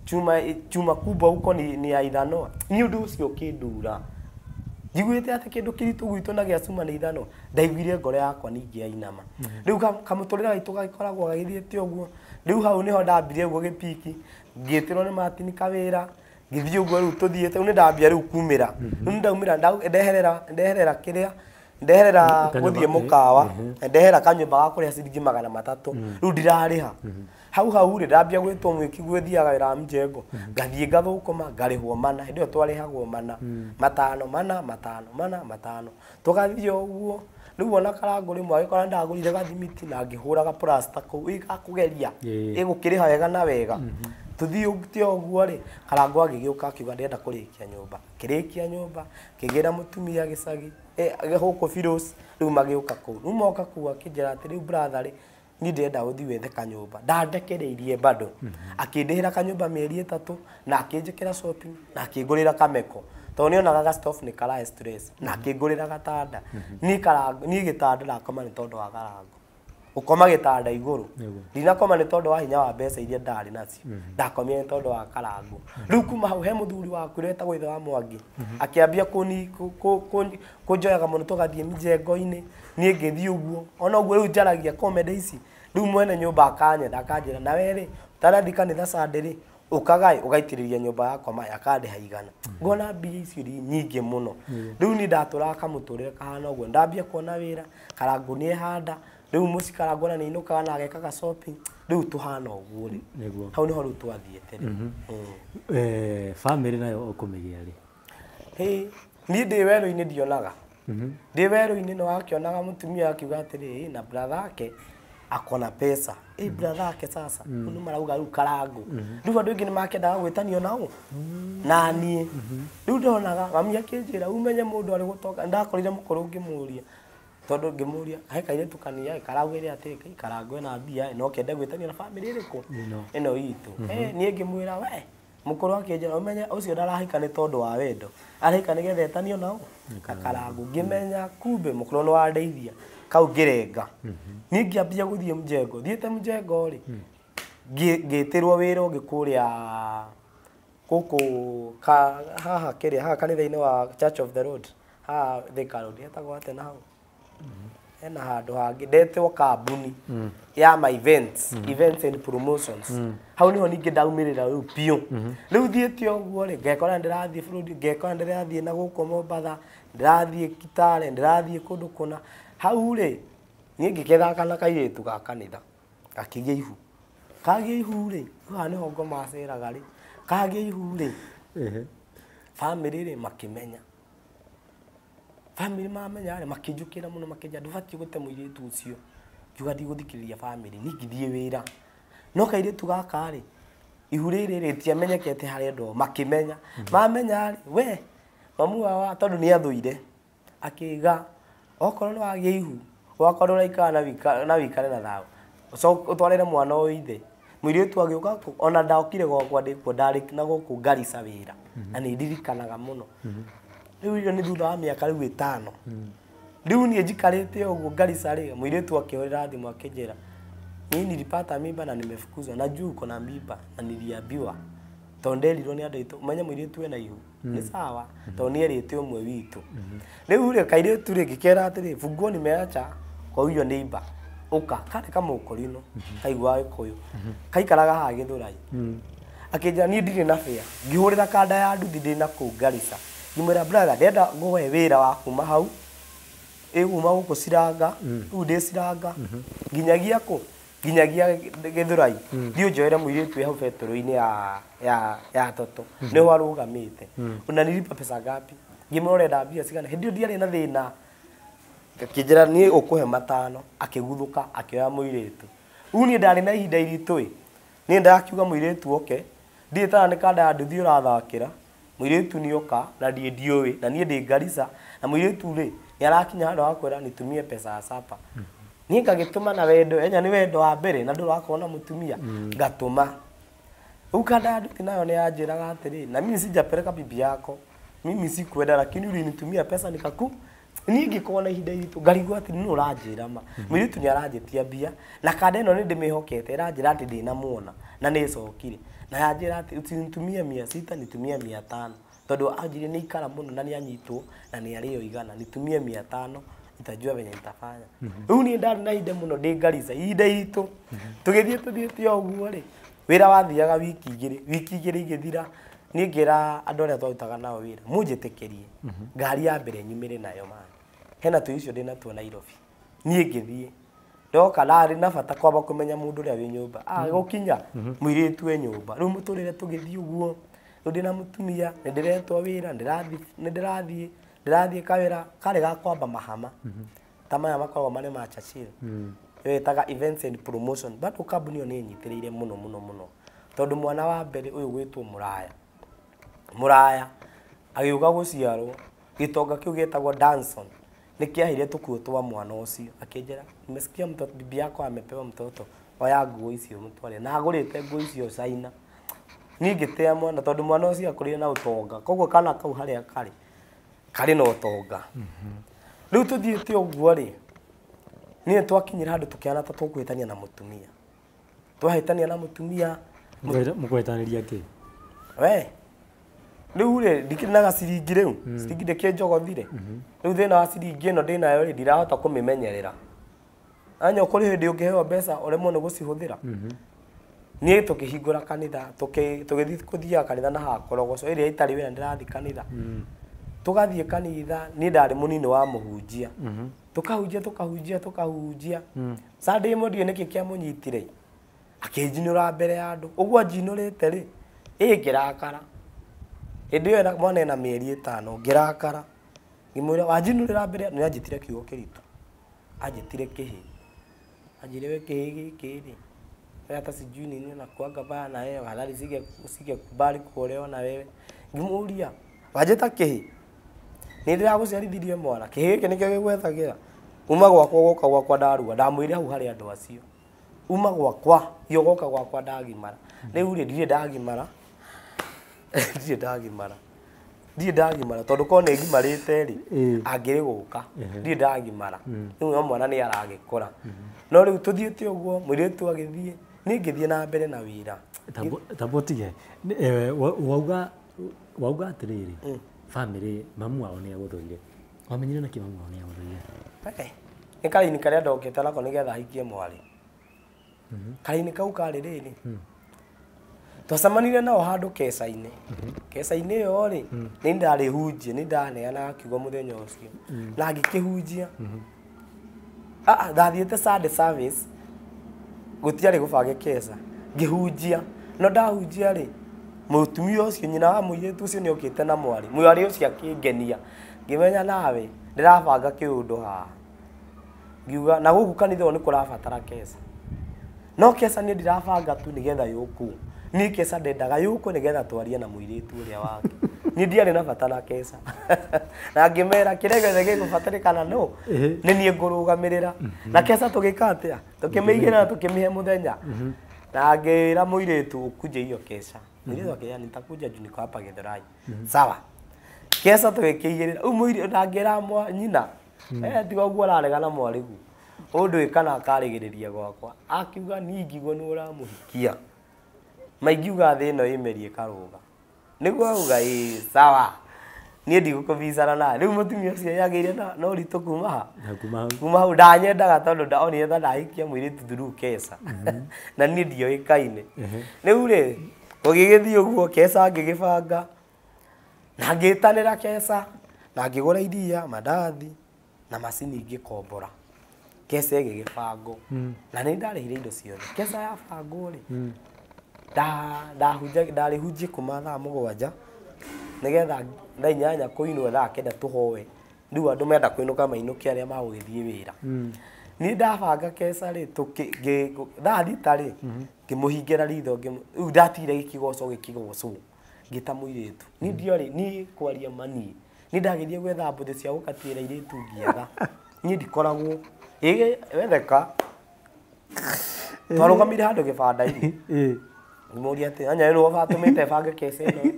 chuma chuma kubwa huko ni ya ithanwa. Ni ũndũ ũcio ũkĩndura. Njiguĩte atĩ kĩndũ kĩritũ gwitũ na gĩa cuma nĩ ithanwa, ndaiguire ngoro yakwa ningĩ yainama. Rĩu kamũtũrĩre gaitũ gagĩkoragwo gagĩthiĩte ũguo. Rĩu hau nĩho ndambirie ũguo gĩpiki, ngĩtĩrwo nĩ Martin kawĩra, ngĩthiĩ ũguo rĩu tũthiĩte, rĩu nĩndambia rĩu kumĩra. Rĩu nĩndaumĩra ndeherera ndeherera kĩrĩa, ndeherera gũthiĩ mũkawa, ndeherera kanyũmba ga kũrĩha ciringi 300, rĩu ndirarĩha. Hau hau rĩ, ndambia gwĩtwo mwĩki gwĩthiaga wĩra wa mjengo, ngathiĩ ngathũkũma, ngarĩhwo mana, hĩndĩ ĩyo twarĩhagwo mana, matano, mana, matano, mana, matano. Tũgathiĩ o ũguo, rĩu ona Karangũ rĩmwe agĩkora ndagũrire gathimiti na ngĩhũraga plaster kũu, ĩ gakũgeria, ĩgũkĩrĩha wega na wega. Tũthiĩte o ũguo rĩ, Karangũ agĩgĩũka akiuga ndĩrenda kũrĩkia nyũmba. Ngĩrĩkia nyũmba, ngĩgĩra mũtumia gĩcagi, gũkũ Firoz, rĩu magĩũka kũu. Rĩu moka kũu akĩnjĩra atĩ rĩu brother rĩ, niĩ ndĩrenda ũthiĩ wethe kanyũmba. Ndandekereirie bado. Akĩndĩhĩra kanyũmba mĩeri 3 na akĩnjĩkĩra shopping na akĩngũrĩra kameko. Tondũ nĩonaga ga stove nĩ karahe stress na akĩngũrĩra gatanda. Niĩ Karangũ, niĩ gĩtanda ndakoma nĩ tondũ wa Karangũ. Gũkoma gĩtanda igũrũ. Ndinakoma nĩ tondũ wa hinya wa mbeca iria ndarĩ nacio. Ndakomire nĩ tondũ wa Karangũ. Rĩu kuma hau he mũthuri wakuire wetagwo ithe wa Mwangi. Akĩambia kũnjoyaga mũno tũgathiĩ mjengo-inĩ. Niĩ ngĩthiĩ ũguo. Ona ũguo rĩu njaragia comedy ici. Rĩu mwene nyũmba akanyetha akanjĩra na we rĩ, ũtanathiĩ kanitha Sunday rĩ, ũkaga ũgaitĩrĩria nyũmba yakwa maĩ akandĩha 100. Ngona mbia icio irĩ nyingĩ mũno. Rĩu niĩ ndatũraga kamũtũrĩre kahana ũguo. Ndambia kuona wĩra, Karangũ nĩehanda, rĩu mũciĩ Karangũ ona nĩainũkaga na agekaga shopping, rĩu tũhana ũguo rĩ. Hau nĩho rĩu twathiĩte rĩ.
Famĩlĩ nayo ũkũmĩgĩa rĩ?
Hĩ, niĩ ndĩ werũ-inĩ ndionaga. Ndĩ werũ-inĩ nĩwakĩonaga mũtumia akiuga atĩrĩ, na brother ake akona pesa. Brother ake sasa, rĩu nĩmarauga rĩu Karangũ. Rĩu andũ aingĩ nĩmakĩendaga gwĩtanio nao na niĩ. Rĩu ndonaga mami akĩnjĩra umenye mũndũ arĩ gũtoka, ndakorire mũkũrũ ngĩmũria. Tondũ ngĩmũria, he kairĩtu kania karaugire atĩ Karangũ ena mbia no kende gwĩtanio na famĩlĩ ĩrĩkũ? Ĩno itũ. Niĩ ngĩmwĩra we, mũkũrũ akĩnjĩra ũmenye ũcio ndarahika nĩ tondũ wa wendo. Arahika nĩgetha etanio nao na Karangũ. Ngĩmenya kumbe mũkũrũ nĩ wandeithia. Kau ngĩrenga. Niĩ ngĩambia gũthiĩ mjengo. Thiĩte mjengo rĩ, ngĩtĩrwo wĩra ũngĩ kũrĩa gũkũ haha kĩrĩa haha kanitha-inĩ wa Church of the Lord. Haha Thika Road hetagwo atĩa na hau? Hena handũ hangĩ ndetwo kambuni ya my events, events and promotions. Hau niho ningĩ ndaumĩrĩra rĩu biũ. Rĩu thiĩte ũguo rĩ, ngekora ndĩrathiĩ bũrũri, ngekora ndĩrathiĩ na gũkũ Mombatha, ndĩrathiĩ Kitale, ndĩrathiĩ kũndũ kũna. Hau rĩ, niĩ ngĩkethaka na kairĩtu ga kanitha gakĩgĩa ihu. Kagĩa ihu rĩ, haha nĩho ngoma aceraga rĩ, kagĩa ihu rĩ, family rĩ makĩmenya. Family mamenya rĩ, makĩnjũkĩra mũno, makĩnjĩra ndũbatiĩ gũte mũirĩtu ũcio. Ngiuga ndigũthikĩrĩria family, niĩ ngĩthiĩ wĩra. No kairĩtu gaka rĩ, ihu rĩrĩ rĩtiamenyekete harĩa andũ makĩmenya. Mamenya rĩ, we mamu wao tondũ nĩ athũire, akĩiga okorwo nĩ wagĩa ihu, wakorwo ũraikara na wĩikare na thayũ, ũtwarĩre mwana ũyũ ithe. Mũirĩtu agĩũka ona ndokire gwakwa ndĩkuo, ndarĩ na gũkũ Garissa wĩra, na nĩ ndirikanaga mũno. Rĩu irio nĩ thutha wa mĩaka rĩu 5. Rĩu niĩ njikarĩte ũguo Garissa rĩ, mũirĩtu akĩhũrĩra thimũ akĩnjĩra, niĩ nilipata mimba na nimefukuzwa, najua uko na mimba na niliambiwa. Tondũ nderirwo nĩ andũ aitũ, ũmenye mũirĩtu ena ihu, nĩ sawa, tondũ nĩ erĩte ũmwe witũ. Rĩu rĩ, kairĩtu rĩ, ngĩkera atĩrĩ, funguo nimeacha kwa huyo neighbor. Ũka, karĩ kamũkũrinũ, kaiguaga Gĩkũyũ, kaikaraga haha Gĩthũrai. Akĩnjĩra niĩ ndirĩ na bĩa, ngĩhũrĩra kanda ya nduthi ndĩ na kũu Garissa. Ngĩmwĩra brother, ndĩrenda ngũhe wĩra wa kuma hau, ĩguma gũkũ Ciranga, rĩu ndĩ Ciranga, nginyagia kũ? Nginyagia Gĩthũrai. Thiĩ ũnjoere mũirĩtu wĩ hau betũrũ-inĩ ya Toto. Nĩho arũgamĩte. Unanilipa pesa ngapi? Ngĩmwĩra ũrenda mbia cigana? Hĩndĩ ĩyo ndiarĩ na thĩna. Akĩnjĩra niĩ ũkũhe 5, akĩguthũka, akĩoya mũirĩtu. Rĩu niĩ ndarĩ na ihinda iritũ ĩ. Niĩ ndakiuga mũirĩtu oke, ndiĩ tana nĩ kanda ya nduthi ũrathakĩra, mũirĩtu nĩ oka na niĩ ndiũĩ, na niĩ ndĩ Garissa, na mũirĩtu rĩ, nĩ arakinya handũ ha kwĩra nitumie pesa ya sapa. Niĩ ngagĩtũma na wendo, enya nĩ wendo wa mbere na ndũrakorwo na mũtumia, ngatũma. Rĩu kanda ya nduthi nayo nĩ yanjĩraga atĩrĩ, na mimi sijapeleka bibi yako, mimi sikuenda, lakini ulinitumia pesa nikaku. Niĩ ngĩkorwo na ihinda iritũ, ngarigwo atĩ nũ ũranjĩra ma. Mũirĩtu nĩ aranjĩtia mbia, na kanda ĩno nĩ ndĩmĩhokete, ĩranjĩra atĩ ndĩnamuona, na nĩ ĩcokire. Na yanjĩra atĩ usinitumie 600, nitumie 500. Tondũ anjĩrire nĩ ikara mũno na nĩ anyitwo, na nĩ arĩo igana, nitumie 500, nitajua venye nitafanya. Rĩu niĩ ndarĩ na ihinda mũno ndĩ Garissa, ihinda iritũ. Tũgĩthiĩ tũthiĩte o ũguo rĩ, wĩra wathiaga wiki igĩrĩ, wiki igĩrĩ igĩthira, niĩ ngĩra andũ arĩa twarutaga nao wĩra, mũnjĩtĩkĩrie, ngari ya mbere nyumĩre nayo man. Hena tũ icio ndĩ natuo Nairobi. Niĩ ngĩthiĩ. Ndoka ndarĩ na bata kwamba kũmenya mũndũ ũrĩa wĩ nyũmba. Gũkinya, mũirĩtu e nyũmba. Rĩu mũtũrĩre tũgĩthiĩ ũguo, rĩu ndĩna mũtumia, nĩ ndĩretwo wĩra, nĩ ndĩrathiĩ kawĩra karĩ ga kwamba mahama. Ta maya makoragwo marĩ ma Churchill. Ĩyo events and promotion. Bado kambuni ĩyo nĩ ĩnyitĩrĩire mũno mũno mũno. Tondũ mwana wa mbere ũyũ gwĩtwo Mũraya. Mũraya agĩũka gũciarwo, gĩtonga kĩu gĩtagwo Danson nĩ kĩaheire tũkuo twa mwana ũcio. Akĩnjĩra, nimesikia mtoto, bibi yako amepewa mtoto, oya nguo icio mũtware. Na agũrĩte nguo icio China. Niĩ ngĩtĩa mwana tondũ mwana ũcio akũrire na ũtonga. Koguo kana kau harĩa karĩ, karĩ na ũtonga. Rĩu tũthiĩte ũguo rĩ, niĩ twakinyire handũ tũkĩhana ta tũkũhĩtania na mũtumia. Twahĩtania na mũtumia.
Mũkũhĩtanĩria kĩ?
We, rĩu rĩ, ndikĩrĩ na gaciringi rĩu, ciringi ndĩkĩnjogothire. Rĩu thĩna wa ciringi ĩno ndĩnayo rĩ, ndirahota kũmĩmenyerera. Anya kũrĩ hĩndĩ ũngĩheo mbeca ũremwo nĩ gũcihũthĩra. Niĩ tũkĩhingũra kanitha, tũgĩthiĩ kũthiaga kanitha na haha Korogoco, ĩrĩa ĩtarĩ wĩra ndĩrathiĩ kanitha. Tũgathiĩ kanitha, niĩ ndarĩ mũnini wa mũhunjia. Tũkahunjia, tũkahunjia, tũkahunjia. Sunday ĩmwe ndiũĩ nĩkĩ kĩamũnyitire. Akĩnjinũra mbere ya andũ. Ũguo anjinũrĩte rĩ, ĩ ngĩrakara. Hĩndĩ ĩyo mwana ena mĩeri 5, ngĩrakara. Ngĩmwĩra wanjinũrĩra mbere, nĩ anjĩtire kiugo kĩritũ. Anjĩtire kĩhĩ. Anjĩrire we kĩhĩ gĩkĩ rĩ, we hata sijui nini nakuanga baya na wewe, halali singekubali kuolewa na wewe. Ngĩmũria, wanjĩta kĩhĩ? Nĩ ndĩragũciarithirie mwana, kĩhĩ gĩkĩ nĩkĩo gĩgwethagĩra. Uma gwakwa ũgoka gwakwa ndarua, ndamwĩrire hau harĩ andũ acio. Uma gwakwa, thiĩ ũgoka gwakwa ndagimara. Rĩu rĩ, ndirĩ ndagimara. Ndirĩ ndagimara. Ndirĩ ndagimara, tondũ korwo nĩ ngimarĩte rĩ, angĩrĩ gũka. Ndirĩ ndagimara. Rĩu no mwana nĩ aragĩkũra. No rĩu tũthiĩte ũguo, mũirĩtu agĩthiĩ, niĩ ngĩthiĩ na mbere na wĩra.
Tamba ũtige, wauga atĩrĩrĩ, family mamu wao nĩ agũthũire. Wamenyire nĩkĩ mamu wao nĩ agũthũire?
Nĩ karaini karĩa ndokĩte nako nĩgetha hikie mwarĩ. Karaini kau karĩ rĩrĩ. Twacemanire nao handũ keca-inĩ. Keca-inĩ ĩyo rĩ, nĩ ndarĩhunjia, nĩ ndaneanaga kiugo mũthenya ũcio. Na ngĩkĩhunjia. Ndathiĩte Sunday service, gũtiarĩ gũbange keca. Ngĩhunjia. No ndahunjia rĩ, mũtumia ũcio nyina wa mũirĩtu ũcio nĩokĩte na mwarĩ. Mwarĩ ũcio akĩngenia. Ngĩmenya nawe ndĩrabanga kĩũndũ haha. Ngiuga na gũkũ kanitha ũyũ nĩ kũrabatara keca. No keca niĩ ndirabanga tu nĩgetha yũkwo. Niĩ keca ndendaga yũkwo nĩgetha twarie na mũirĩtu ũrĩa wake. Niĩ ndiarĩ na bata na keca. Na ngĩmera kĩrĩa gĩothe gĩgũbatarĩkana no nĩ niĩ ngũrũgamĩrĩra. Na keca tũgĩka atĩa? Tũkĩmĩigĩrĩra na tũkĩmĩhe mũthenya. Na ngĩra mũirĩtu ũkuje hiyo keca. Mũirĩtu akĩra nitakuja juu niko hapa Githurai. Sawa. Keca tũgĩkĩigĩrĩra. Rĩu mũirĩtu na ngĩra nyina tiga ũguo ũraregana mwarĩguo. Ũndũ kana akarĩgĩrĩria gwakwa. Akiuga niĩ ingĩigua nĩ ũramũhikia. Maingiuga thĩ ĩno ĩmerie karũga. Nĩguo auga ĩĩ sawa. Niĩ ndigũkũbicana nawe. Rĩu mũtumia ũcio yagĩire na ũritũ kuma ha? Kuma hau ndanyendaga tondũ ndaonire ta ndahikia mũirĩtu through keca. Na niĩ ndioĩkaine. Rĩu rĩ, gũgĩgĩthiĩ ũguo keca ngĩgĩbanga. Na ngĩtanĩra keca, na ngĩgũra iria, mandathi, na macini ngĩkombora. Keca ĩgĩgĩbangwo. Na nĩ ndarĩhire indo ciothe. Keca yabangwo rĩ, ndarĩhunjie kuma thaa 7 nĩgetha thaa 8 kũinwo thaa 9 tũhoe. Rĩu andũ menda kũinũka mainũke arĩa magũgĩthiĩ wĩra. Niĩ ndabanga keca rĩ, thaa 6 rĩ, ngĩmũhingĩra ritho, rĩu ndatigire gĩkĩgocwo gĩkĩgocwo. Ngĩta mũirĩtu. Niĩ ndiarĩ, niĩ kwaria ma niĩ. Niĩ ndageria gwetha mbũthĩ cia gũkatĩra airĩtu ngĩaga. Niĩ ndikoragwo. Ĩ wetheka. Twarũgamire handũ gĩbanda-inĩ. Ngĩmũria atĩ, anya nĩwe ũbatũmĩte bange keca ĩno.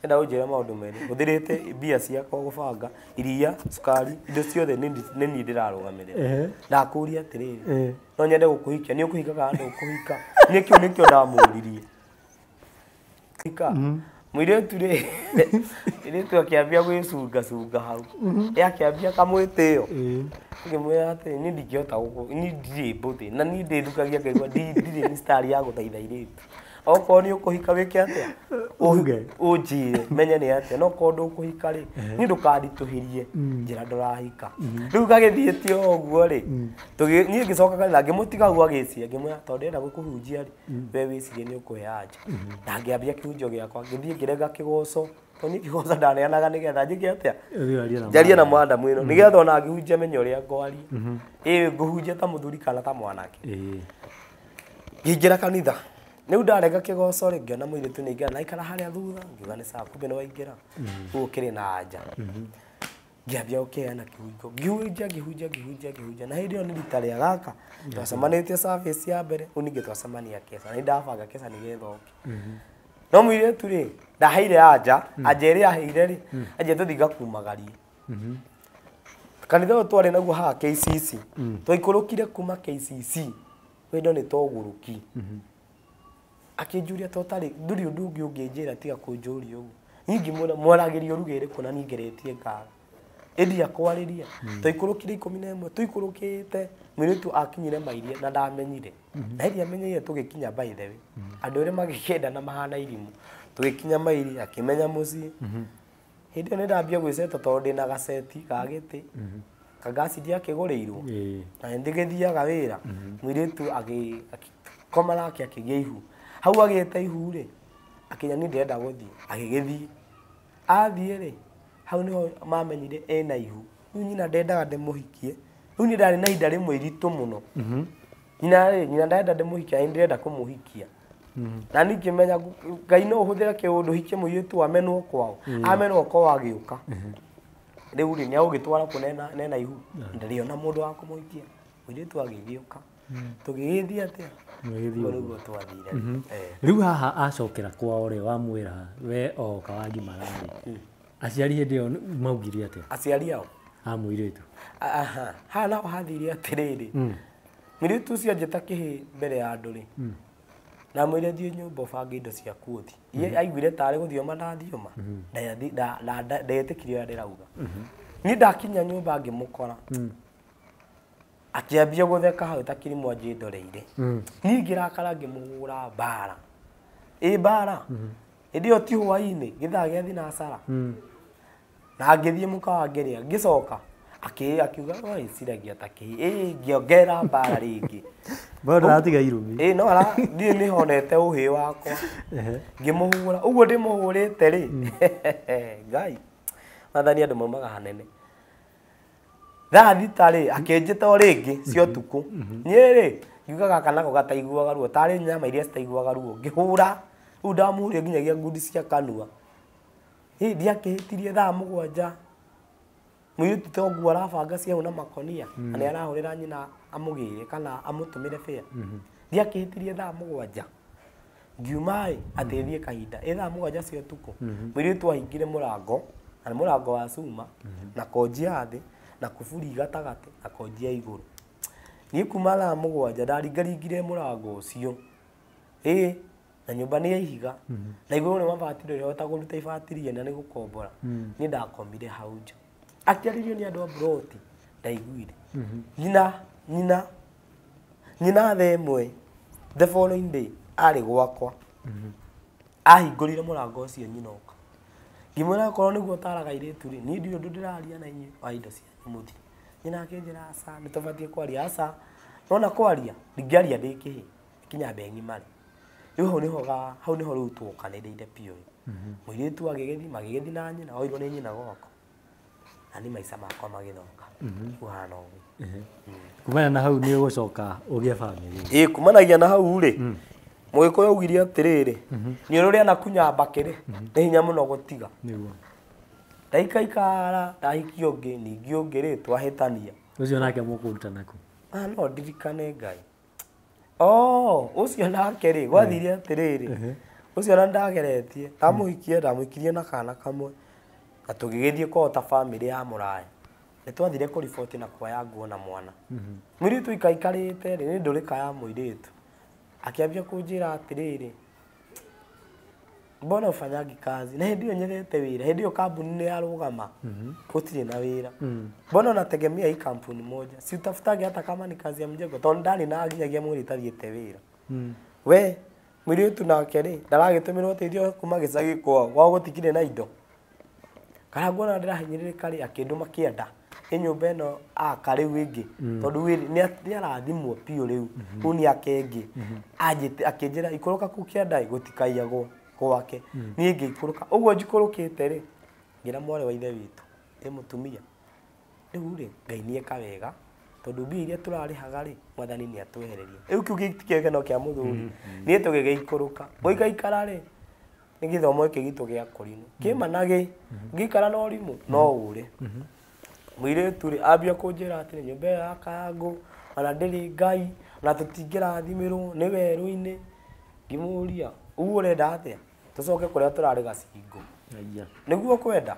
Enda ũnjĩre maũndũ merĩ. Hũthĩrĩte mbia ciakwa gũbanga, iria, cukari, indo ciothe nĩ niĩ ndĩrarũgamĩrĩra. Ndakũria atĩrĩrĩ, no nyende gũkũhikia, nĩ ũkũhika kana ndũkũhika? Niĩ kĩu nĩkĩo ndamũririe. Hika. Mũirĩtu rĩ, mũirĩtu akĩambia gwĩcungacunga hau. Akĩambia kamwĩtĩo. Ngĩmwĩra atĩ niĩ ndingĩhota gũkũ, niĩ ndirĩ mbũthĩ, na niĩ ndĩthukagia ngaigua ndirĩ mistari ya gũthaitha airĩtu. Okorwo nĩ ũkũhika wĩke atĩa? Ũnjĩre, menye nĩ atĩa. No okorwo ndũkũhika rĩ, niĩ ndũkanditũhĩrie, njĩra ndũrahika. Rĩu gagĩthiĩte o ũguo rĩ, niĩ ngĩcoka kanitha, ngĩmũtiga hau agĩciria, ngĩmwĩra tondũ ndĩrenda gũkũhunjia rĩ, we wĩcirie nĩ ũkũhe anja. Na ngĩambia kĩhunjio gĩakwa, ngĩthiĩ ngĩrega kĩgoco, tondũ niĩ kĩgoco ndaneanaga nĩgetha njĩke atĩa? Njarie na mwandamu ĩno, nĩgetha ona ngĩhunjia menye ũrĩa ngwaria. Ĩ ngũhunjia ta mũthuri kana ta mwanake. Ngĩingĩra kanitha. Rĩu ndarega kĩgoco rĩ, ngĩona mũirĩtu nĩ aingĩra, na aikara harĩa thutha, ngiuga nĩ sawa, kumbe nĩ waingĩra. Rĩu ũkĩrĩ na anja. Ngĩambia gũkĩheana kĩhunjio. Ngĩhunjia, ngĩhunjia, ngĩhunjia, ngĩhunjia. Na hĩndĩ ĩyo nĩ rita rĩa gaka, twacemanĩtie service ya mbere, rĩu ningĩ twacemania keca. Na nĩ ndabanga keca nĩgetha oke. No mũirĩtu rĩ, ndaheire anja, anja ĩrĩa aheire rĩ, anja tũthiĩ ngakumagarie. Kanitha ũyũ twarĩ naguo haha KCC. Twaikũrũkire kuma KCC. Wendo nĩ togũrũki. Akĩnjũria to tarĩ ndũrĩ ũndũ ũngĩ ũngĩnjĩra tiga kũnjũria ũguo. Niĩ ngĩmwĩra mwaragĩria ruga ĩrĩkũ na niĩ ngeretie ngaga. Ĩndia kwarĩria. Twaikũrũkire 11 tũikũrũkĩte mũirĩtu akinyire mairia na ndamenyire. Na hĩndĩ amenyire tũgĩkinya by the way. Andũ erĩ magĩkĩenda na mahana irimũ. Tũgĩkinya mairia akĩmenya mũciĩ. Hĩndĩ ĩyo nĩ ndambia gwĩceta tondũ ndĩna gaceti ga gĩtĩ. Kangasi ndiakĩgũrĩirwo. Na nĩndĩgĩthiaga wĩra. Mũirĩtu agĩkoma nake akĩgĩa ihu. Hau agĩte ihu rĩ, akinya niĩ ndĩrenda gũthiĩ, agĩgĩthiĩ. Athiĩ rĩ, hau nĩho mamenyire ena ihu. Rĩu nyina ndendaga ndĩmũhikie. Rĩu niĩ ndarĩ na ihinda rĩmwe iritũ mũno. Nyina rĩ, nyina ndarenda ndĩmũhikie, na niĩ ndĩrenda kũmũhikia. Na niĩ ngĩmenya Ngai no ũhũthĩre kĩũndũ hikie mũirĩtu amenwo kwao. Amenwo kwao agĩũka. Rĩu rĩ, nĩagũgĩtwara kũ nena ihu. Ndarĩ ona mũndũ wa kũmũhikia. Mũirĩtu agĩgĩũka. Tũgĩgĩthiĩ atĩa?
Mũgĩgĩthiĩ
Ũguo nĩguo twathire.
Rĩu haha acokera kwao rĩ, wamwĩra we oka wagimara rĩ, aciari hĩndĩ ĩyo maugire atĩa?
Aciari ao?
A mũirĩtu.
Aha, haha naho hathire atĩrĩrĩ. Mũirĩtu ũcio anjĩta kĩhĩ mbere ya andũ rĩ. Na mwĩre thiĩ nyũmba ũbange indo ciaku ũthiĩ. Ye aiguire tarĩ gũthioma ndathioma. Ndetĩkirie ũrĩa ndĩrauga. Niĩ ndakinya nyũmba ngĩmũkora. Akĩambia gũtheka hau ta kĩrimũ anjĩndoreire. Niĩ ngĩrakara ngĩmũhũra mbara. Ĩ mbara. Hĩndĩ ĩyo ti hwaĩ-inĩ, gĩthaa gĩa thinacara. Na ngĩthiĩ mũkawa ngĩrĩa, ngĩcoka akiuga no ĩciragia ta kĩhi. Ĩ ngĩongerera mbara rĩngĩ.
Bado ndatiga irumi.
Ĩ no ara niĩ nĩ honete ũhĩ wakwa. Ngĩmũhũra, ũguo ndĩmũhũrĩte rĩ. Ngai. Mathani andũ maumaga hanene. Thaa thita rĩ, akĩnjĩta o rĩngĩ cia ũtukũ. Niĩ rĩ, ngiuga gaka nako gataiguaga ruo, tarĩ nyama iria citaiguaga ruo. Ngĩhũra, rĩu ndamũhũrire nginyagia ngundi cia kanua. Ĩ ndiakĩhĩtirie thaa 7. Mũirĩtu to nguo arabanga cia hau na makonia, na nĩ arahũrĩra nyina amũgĩre kana amũtũmĩre bĩa. Ndiakĩhĩtirie thaa 7. Ngiuma ĩ, atĩ thiĩ kahinda. Ĩ thaa 7 cia ũtukũ. Mũirĩtu ahingire mũrango, na nĩ mũrango wa cuma, na konji ya thĩ, na kuburi gatagatĩ, na konji ya igũrũ. Niĩ kuma thaa 7 ndaringaringire mũrango ũcio. Ĩ, na nyũmba nĩ ya ihiga. Na igũrũ nĩ mabati ndũrĩhota kũruta ibati rĩene nĩ gũkombora. Niĩ ndakomire hau nja. Akĩarĩrio nĩ andũ a mburoti, ndaiguire. Nyina thaa 1, the following day, arĩ gwakwa. Ahingũrire mũrango ũcio nyina oka. Ngĩmwĩra okorwo nĩguo ũtaraga airĩtu rĩ, niĩ ndirĩ ũndũ ndĩraria na inyuĩ wa indo cianyu mũthiĩ. Nyina akĩnjĩra aca, nĩ tũbatiĩ kwaria, aca. Nona kwaria, ndingĩaria ndĩ kĩhĩ, nginya mbe ng'imare. Rĩu hau nĩho hau nĩho rĩu twokanĩrĩire biũ. Mũirĩtu agĩgĩthiĩ, magĩgĩthiĩ na nyina, oirwo nĩ nyina gwakwa. Na niĩ maica makwa magĩthũka. Kũhana ũguo.
Kumana na hau nĩ ũgũcoka ũgĩe bamĩrĩ.
Ĩ kumanagia na hau rĩ, Mũgĩkũyũ augire atĩrĩrĩ, nĩ ũrĩa nakunya mbakĩ rĩ, nĩ hinya mũno gũtiga.
Nĩguo.
Ndaikaikara, ndahikia ũngĩ, ningĩ ũngĩ rĩ, twahĩtania.
Ũcio nake mũkũruta naku.
Ah, no ndirikane Ngai. Oh, ũcio nake rĩ, gwathire atĩrĩrĩ, ũcio na ndageretie, ndamũhikie, ndamũhikirie na kana kamwe. Na tũgĩgĩthiĩ kwao ta bamĩrĩ ya mũraya. Nĩ twathire kũriboti na kuoya nguo na mwana. Mũirĩtu aikaikarĩte rĩ, nĩ ndũrĩka ya mũirĩtu. Akĩambia kũnjĩra atĩrĩrĩ, mbona ufanyangi kazi? Na hĩndĩ ĩyo nyethete wĩra, hĩndĩ ĩyo kambuni nĩ yarũgama, gũtirĩ na wĩra. Mbona unategemea hii kampuni moja? Si utafutage hata kama ni kazi ya mjengo, tondũ ndarĩ na nginyagia mwĩrĩ itathiĩte wĩra. We mũirĩtu nake rĩ, ndaragĩtũmĩrwo ũteithio kuma gĩcagi kwao, kwao gũtikĩrĩ na indo. Kana nguona ndĩrahinyĩrĩrĩka rĩ, akĩndũma kĩanda. Ĩ nyũmba ĩno aka rĩu ĩngĩ, tondũ nĩ arathimwo biũ rĩu, rĩu nĩ ake ĩngĩ. Akĩnjĩra ikũrũka kũu kĩanda ĩ, gũtikaiyagwo gwake. Niĩ ngĩikũrũka, ũguo njikũrũkĩte rĩ, ngĩra mwarĩ wa ithe witũ, ĩ mũtumia, rĩu rĩ, Ngai nĩ eka wega, tondũ mbia iria tũrarĩhaga rĩ, Mwathani nĩ atwehereria. Rĩu kĩu gĩtikĩrĩ gĩkeno kĩa mũthuri. Niĩ tũgĩgĩikũrũka. Mũikaikara rĩ, nĩ gĩthomo gĩkĩ gitũ gĩa kũrinũ. Kĩma na gĩ, ngĩikara na ũrimũ, no ũre. Mũirĩtu rĩ, ambia kũnjĩra atĩrĩ, nyũmba ĩyo ya kangũ, ona ndĩrĩ Ngai, ona tũtingĩrathimĩrwo, nĩ werũ-inĩ. Ngĩmũria, ũguo ũrenda atĩa? Tũcoke kũrĩa tũrarĩ gacingo. Nĩguo kwenda?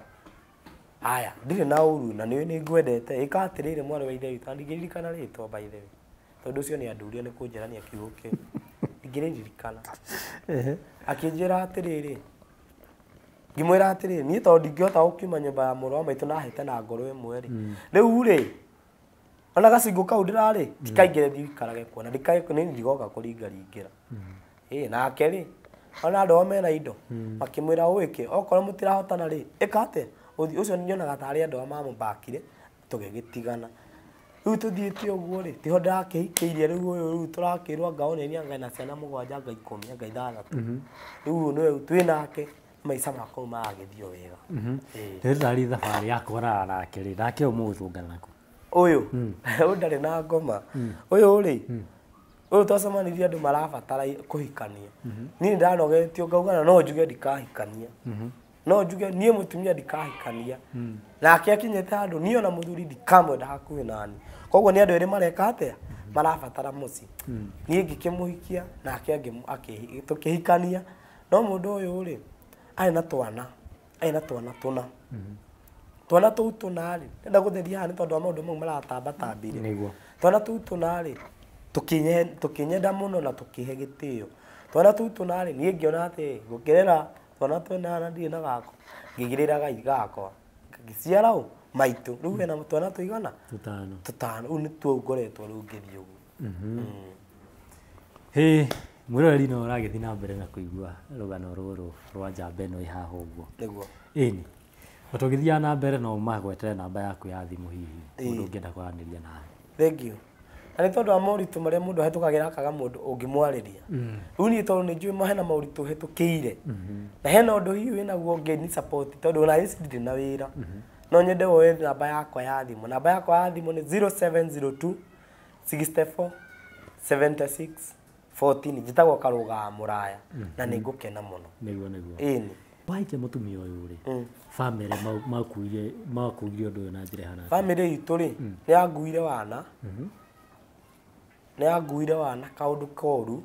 Aya, ndirĩ na ũru na nĩũĩ nĩ ngwendete. Ĩka atĩrĩrĩ mwarĩ wa ithe witũ, na ndingĩririkana rĩtwa by the way. Tondũ ũcio nĩ andurie nĩ kũnjĩrania kiugo kĩu. Ndingĩrĩririkana. Akĩnjĩra atĩrĩrĩ, ngĩmwĩra atĩrĩrĩ, niĩ tondũ ndingĩhota gũkiuma nyũmba ya mũrũ wa maitũ na hĩte na ngoro ĩmwe rĩ. Rĩu rĩ, ona gacingo kau ndĩrarĩ, tikaingĩre thiĩ ũikarage kuo, na nĩ ndigoka kũringaringĩra. Ĩ, nake rĩ, ona andũ ao mena indo, makĩmwĩra ũĩke, okorwo mũtirahotana rĩ, ĩka atĩa? Ũthiĩ, ũcio nyonaga tarĩ andũ aya mamũmbakire, tũgĩgĩtigana. Rĩu tũthiĩte ũguo rĩ, tiho ndĩrakĩhikĩirie rĩu ũyũ rĩu tũrakĩrwo anga onenia anga ena ciana 7 anga 10 anga 6. Rĩu ũyũ nĩwe twĩ nake, maica makwa rĩu maragĩthiĩ o wega.
Rĩu tũrathiĩ thabarĩ ya kũhũrana nake rĩ, nake ũyũ mũgũtũngana nakũ?
Ũyũ, ũyũ ndarĩ na ngoma. Ũyũ rĩ, ũyũ twacemanirie andũ marabatara kũhikania. Niĩ ndanogetio ngauga no njuge ndikahikania. No njuge niĩ mũtumia ndikahikania. Nake akinyĩte handũ niĩ ona mũthuri ndikamwenda hakuhĩ nani. Koguo nĩ andũ erĩ mareka atĩa? Marabatara mũciĩ. Niĩ ngĩkĩmũhikia nake tũkĩhikania. No mũndũ ũyũ rĩ, arĩ na twana, arĩ na twana tũna. Twana tũu tũna rĩ, ndĩrenda gũtheria haha nĩ tondũ wa maũndũ mau maratambatambire.
Nĩguo.
Twana tũu tũna rĩ, tũkĩnyenda mũno na tũkĩhe gĩtĩo. Twana tũu tũna rĩ, niĩ ngĩona atĩ gũkĩrera twana twĩna na ndirĩ na gakwa, ngĩgĩrĩra gai gakwa. Ngĩciara ũ, Maitũ rĩu ena twana tũigana
Tũtano.
Tũtano. Rĩu nĩtuo ngoretwo rĩu ngĩthiĩ ũguo.
Hĩ, mwĩroreri no ũragĩthiĩ na mbere na kũigua rũgano rũrũ rwa njamba ĩno ĩ haha ũguo.
Nĩguo.
Ĩni. O tũgĩthiaga na mbere no magwetere namba yaku ya thimũ hihi mũndũ ũngĩenda kwaranĩria nawe.
Thank you. Na nĩ tondũ wa moritũ marĩa mũndũ ahĩtũkagĩra akaga mũndũ ũngĩmwarĩria. Rĩu niĩ tondũ nĩ njũĩ hena moritũ hĩtũkĩire. Na hena ũndũ hihi wĩnaguo ũngĩni support tondũ ona ici ndirĩ na wĩra. No nyende woe namba yakwa ya thimũ. Namba yakwa ya thimũ nĩ 0702 64 76 14. Njĩtagwo Karũga wa Mũraya na nĩ ngũkena mũno.
Nĩguo nĩguo.
Ĩni.
Wahikia mũtumia ũyũ rĩ, bamĩrĩ makuire ũndũ ũyũ na njĩra ĩhana atĩa?
Bamĩrĩ itũ rĩ, nĩ yanguire wana. Nĩ yanguire wana kaũndũ koru.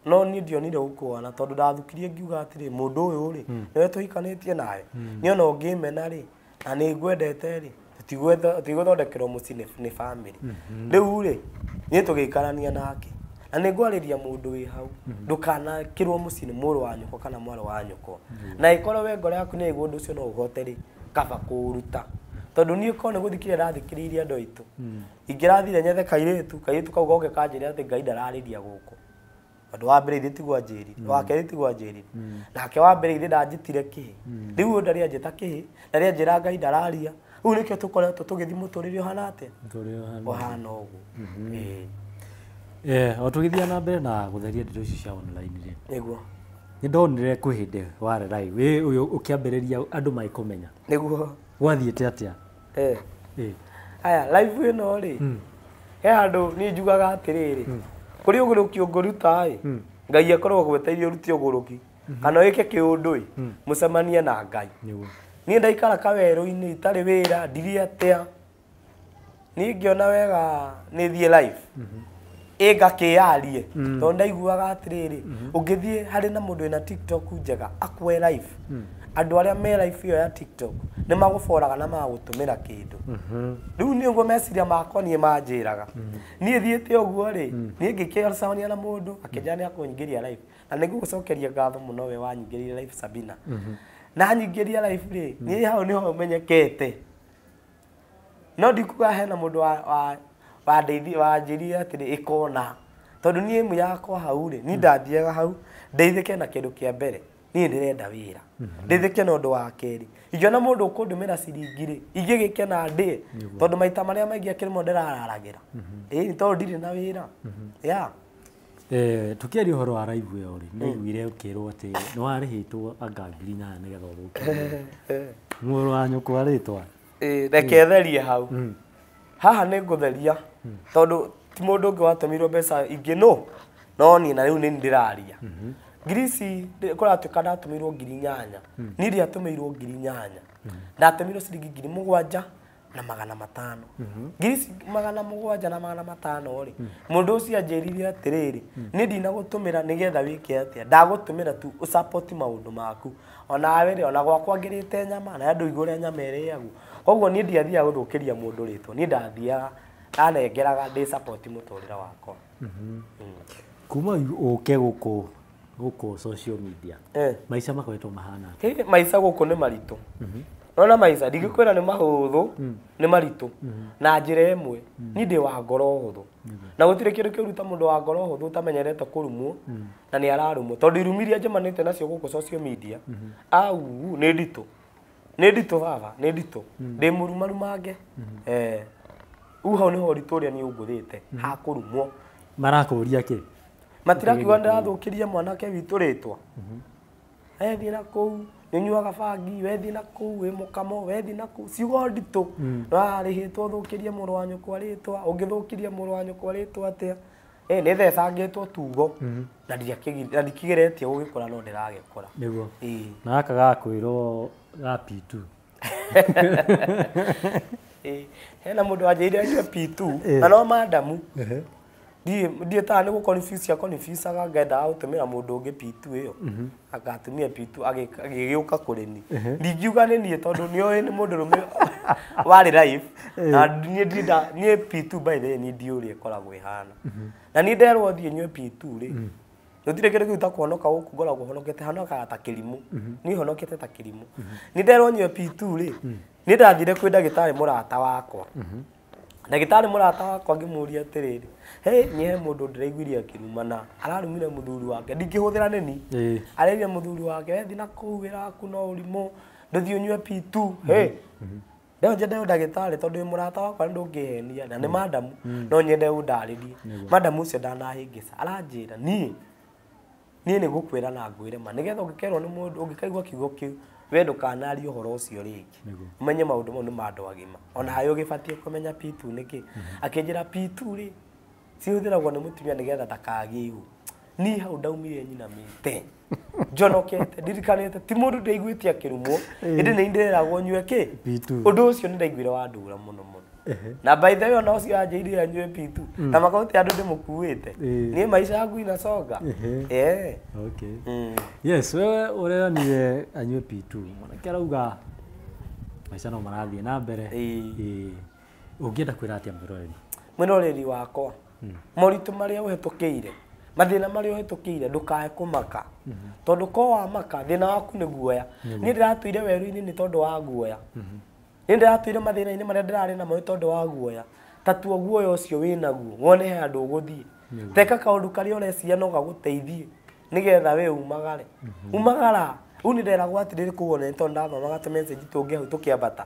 No niĩ ndionire gũkuana tondũ ndathukirie ngiuga atĩrĩ mũndũ ũyũ rĩ, nĩwe tũhikanĩtie nawe. Niĩ ona ũngĩmena rĩ, na nĩ ngwendete rĩ, tũtigũthondekerwo mũciĩ nĩ bamĩrĩ. Rĩu rĩ, niĩ tũgĩikarania nake. Na nĩ ngwarĩria mũndũ wĩ hau, ndũkanakĩrwo mũciĩ nĩ mũrũ wa nyũkwa kana mwarĩ wa nyũkwa. Na ĩkorwo we ngoro yaku nĩ yaigua ũndũ ũcio no ũhote rĩ, kaba kũũruta. Tondũ niĩ korwo nĩ gũthikĩrĩria ndathikĩrĩirie andũ aitũ. Ingĩrathire nyethe kairĩtu kau goke kanjĩre atĩ Ngai ndararĩria gũkũ. Tondũ wa mbere ithe tiguo anjĩrire, wa kerĩ tiguo anjĩrire. Nake wa mbere ithe ndanjĩtire kĩhĩ. Rĩu ũyũ ndarĩ anjĩta kĩhĩ, ndarĩ anjĩra Ngai ndararia. Rĩu nĩkĩo tũkoretwo tũgĩthiĩ mũtũrĩre ũhana atĩa? Ũhana ũguo. Ĩĩ.
O tũgĩthiĩ na mbere na gũtheria ndeto ici cia online rĩ.
Nĩguo.
Nĩ ndonire kwĩ hĩndĩ warĩ live. Wĩ ũyũ ũkĩambĩrĩria andũ magĩkũmenya.
Nĩguo.
Gwathiĩte atĩa?
Aya, live ĩno rĩ, he handũ niĩ njugaga atĩrĩrĩ, kũrĩ ũgũrũki ũngũruta ĩ, Ngai akorwo agweteire ũrute ũgũrũki, kana wĩke kĩũndũ ĩ, mũcemanie na Ngai. Niĩ ndaikara kawerũ-inĩ itarĩ wĩra, ndirĩ atĩa. Niĩ ngĩona wega nĩ thiĩ live. Ĩngakĩyarie tondũ ndaiguaga atĩrĩrĩ, ũngĩthiĩ harĩ na mũndũ wĩna TikTok njega akuoe live. Andũ arĩa me live ĩyo ya TikTok nĩ magũboraga na magagũtũmĩra kĩndũ. Rĩu niĩ ũguo meciria makwa niĩ manjĩraga. Niĩ thiĩte ũguo rĩ, niĩ ngĩkĩcemania na mũndũ akĩnjĩra nĩ akũnyingĩria live. Na nĩ ngũgũcokeria ngatho mũno we wanyingĩrire live Sabina. Na nyingĩria live rĩ, niĩ hau nĩho menyekete. No ndikuga hena mũndũ wanjĩrire atĩrĩ ĩkona. Tondũ niĩ ĩmwe yakwa hau rĩ, niĩ ndathiaga hau ndeithĩke na kĩndũ kĩa mbere. Niĩ ndĩrenda wĩra. Ndeithĩke na ũndũ wa kerĩ. Ingĩona mũndũ ũkũndũmĩra ciringi rĩ, ingĩgĩkena ndĩe. Tondũ maita marĩa maingĩ akĩrĩmwo ndĩrararagĩra. Ĩĩ tondũ ndirĩ na wĩra. Yeah.
Tũkĩaria ũhoro wa live ĩyo rĩ, ndaiguire ũkĩrwo atĩ nĩ warĩhĩtwo anga 8,000 nĩgetha ũthũkie. Mũrũ wa nyũkwa rĩtwa.
Reke therie hau. Haha nĩ ngũtheria tondũ ti mũndũ ũngĩ watũmĩirwo mbeca ingĩ no niĩ na rĩu nĩ ndĩraria. Ngiri ici kũratuĩka ndatũmĩirwo 8,000. Niĩ ndiatũmĩirwo 8,000. Ndatũmĩirwo ciringi 7,500. Ngiri ici 7,500 rĩ, mũndũ ũcio anjĩrire atĩrĩrĩ, niĩ ndinagũtũmĩra nĩgetha wĩke atĩa, ndagũtũmĩra tu ũsapoti maũndũ maku. Onawe rĩ, ona gwakwa ngĩrĩte nyama na andũ igũrĩa nyama ĩrĩagwo. Koguo niĩ ndiathiaga gũthũkĩria mũndũ rĩtwa, niĩ ndathiaga ndanengeraga ndĩ support mũtũrĩre wakwa.
Kuma ũke gũkũ social media, maica makoretwo mahana atĩa?
Maica gũkũ nĩ maritũ. Nona maica ndingĩkwĩra nĩ mahũthũ, nĩ maritũ. Na njĩra ĩmwe, niĩ ndĩ wa ngoro hũthũ. Na gũtirĩ kĩndũ kĩũru ta mũndũ wa ngoro hũthũ ũtamenyerete kũrumwo, na nĩ ararumwo. Tondũ irumi iria njemanĩte nacio gũkũ social media, au nĩ nditũ. Nĩ nditũ baba, nĩ nditũ. Ndĩ mũrumarumange. Rĩu hau nĩho ũritũ ũrĩa niĩ ũngũthĩte, hakũrumwo.
Marakũria kĩ?
Matirakiuga ndĩrathũkĩria mwanake witũ rĩtwa. Wethiĩ na kũu, nĩũnyuaga bangi, wethiĩ na kũu, wĩ mũkamo, wethiĩ na kũu, ciugo nditũ. Warĩhĩtwo ũthũkĩrie mũrũ wa nyũkwa rĩtwa, ũngĩthũkĩria mũrũ wa nyũkwa rĩtwa atĩa? Nĩ thecangĩtwo tugo, na ndikĩgeretie gũgĩkora no ndĩragĩkora.
Nĩguo. Na gaka gakwĩrwo ga P2.
Hena mũndũ wanjĩrire anyue P2, na no madamu. Ndiĩ ta nĩ gũ-confuse confuse-aga ngendaga gũtũmĩra mũndũ ũngĩ P2 ĩyo. Agatumia P2 agĩgĩũka kũrĩ niĩ. Ndingiuga nĩ niĩ tondũ nĩoĩ nĩ mũndũrũme warĩ live. Na niĩ ndinda niĩ P2 by the way niĩ ndiũĩ ũrĩa ĩkoragwo ĩhana. Na niĩ nderwo thiĩ nyue P2 rĩ, gũtirĩ kĩndũ kĩu ta kũhonoka gũkũ ngoragwo honokete, honokaga ta kĩrimũ. Niĩ honokete ta kĩrimũ. Niĩ nderwo nyue P2 rĩ, Niĩ ndathire kwĩ ndagĩtarĩ mũrata wakwa. Ndagĩtarĩ mũrata wakwa ngĩmũria atĩrĩrĩ, hey, niĩ he mũndũ ndĩraiguire akĩrumana, ararumire mũthuri wake, ndingĩhũthĩra nĩni. Arerire mũthuri wake, we thiĩ na kũu wĩra waku no ũrimũ, ndũthiĩ ũnyue P2. Hey, no nyende ndagĩtarĩ tondũ wĩ mũrata wakwa nĩ ndũngĩhenia na nĩ madamu, no nyende ũndarĩrie. Madamu ũcio ndanahĩngĩca, aranjĩra niĩ nĩ ngũkwĩra na ngwĩre ma nĩgetha ũngĩkerwo nĩ mũndũ ũngĩkaigua kiugo kĩu we ndũkanarie ũhoro ũcio rĩngĩ, ũmenye maũndũ mau nĩ ma andũ agima, ona harĩa ũgĩbatiĩ kũmenya P2 nĩkĩ. Akĩnjĩra P2 rĩ cihũthĩragwo nĩ mũtumia nĩgetha ndakagĩe ihu. Niĩ hau ndaumire nyinamĩte njonokete ndirikanĩte ti mũndũ ndaiguĩte akĩrumwo, ĩndĩ nĩ ndĩreragwo nyue kĩ
P2.
Ũndũ ũcio nĩ ndaiguire wandura mũno mũno. Na by the way ona ũcio anjĩrire anyue P2 na makauti andũ ndĩmũkuĩte niĩ maisha yangu inasonga.
Okay. Yes, wewe ũreranire anyue P2, mwanake arauga maica no marathiĩ na mbere. Ũngĩenda kwĩra atĩa mwĩroreri?
Mwĩroreri wakwa, moritũ marĩa ũhetũkĩire, mathĩna marĩa ũhetũkĩire, ndũkae kũmaka, tondũ ko wamaka thĩna waku nĩ guoya. Niĩ ndĩratũire werũ-inĩ nĩ tondũ wa guoya. Niĩ ndĩratũire mathĩna-inĩ marĩa ndĩrarĩ namo nĩ tondũ wa guoya. Tatua guoya ũcio wĩnaguo wone he handũ ũgũthiĩ. Teka kaũndũ karĩa ũreciria no gagũteithie nĩgetha we umagare. Umagara rĩu nĩ nderagwo atĩrĩrĩ kũu ona nĩ tondũ ndathomaga tũ message tũngĩ hau tũkĩambata,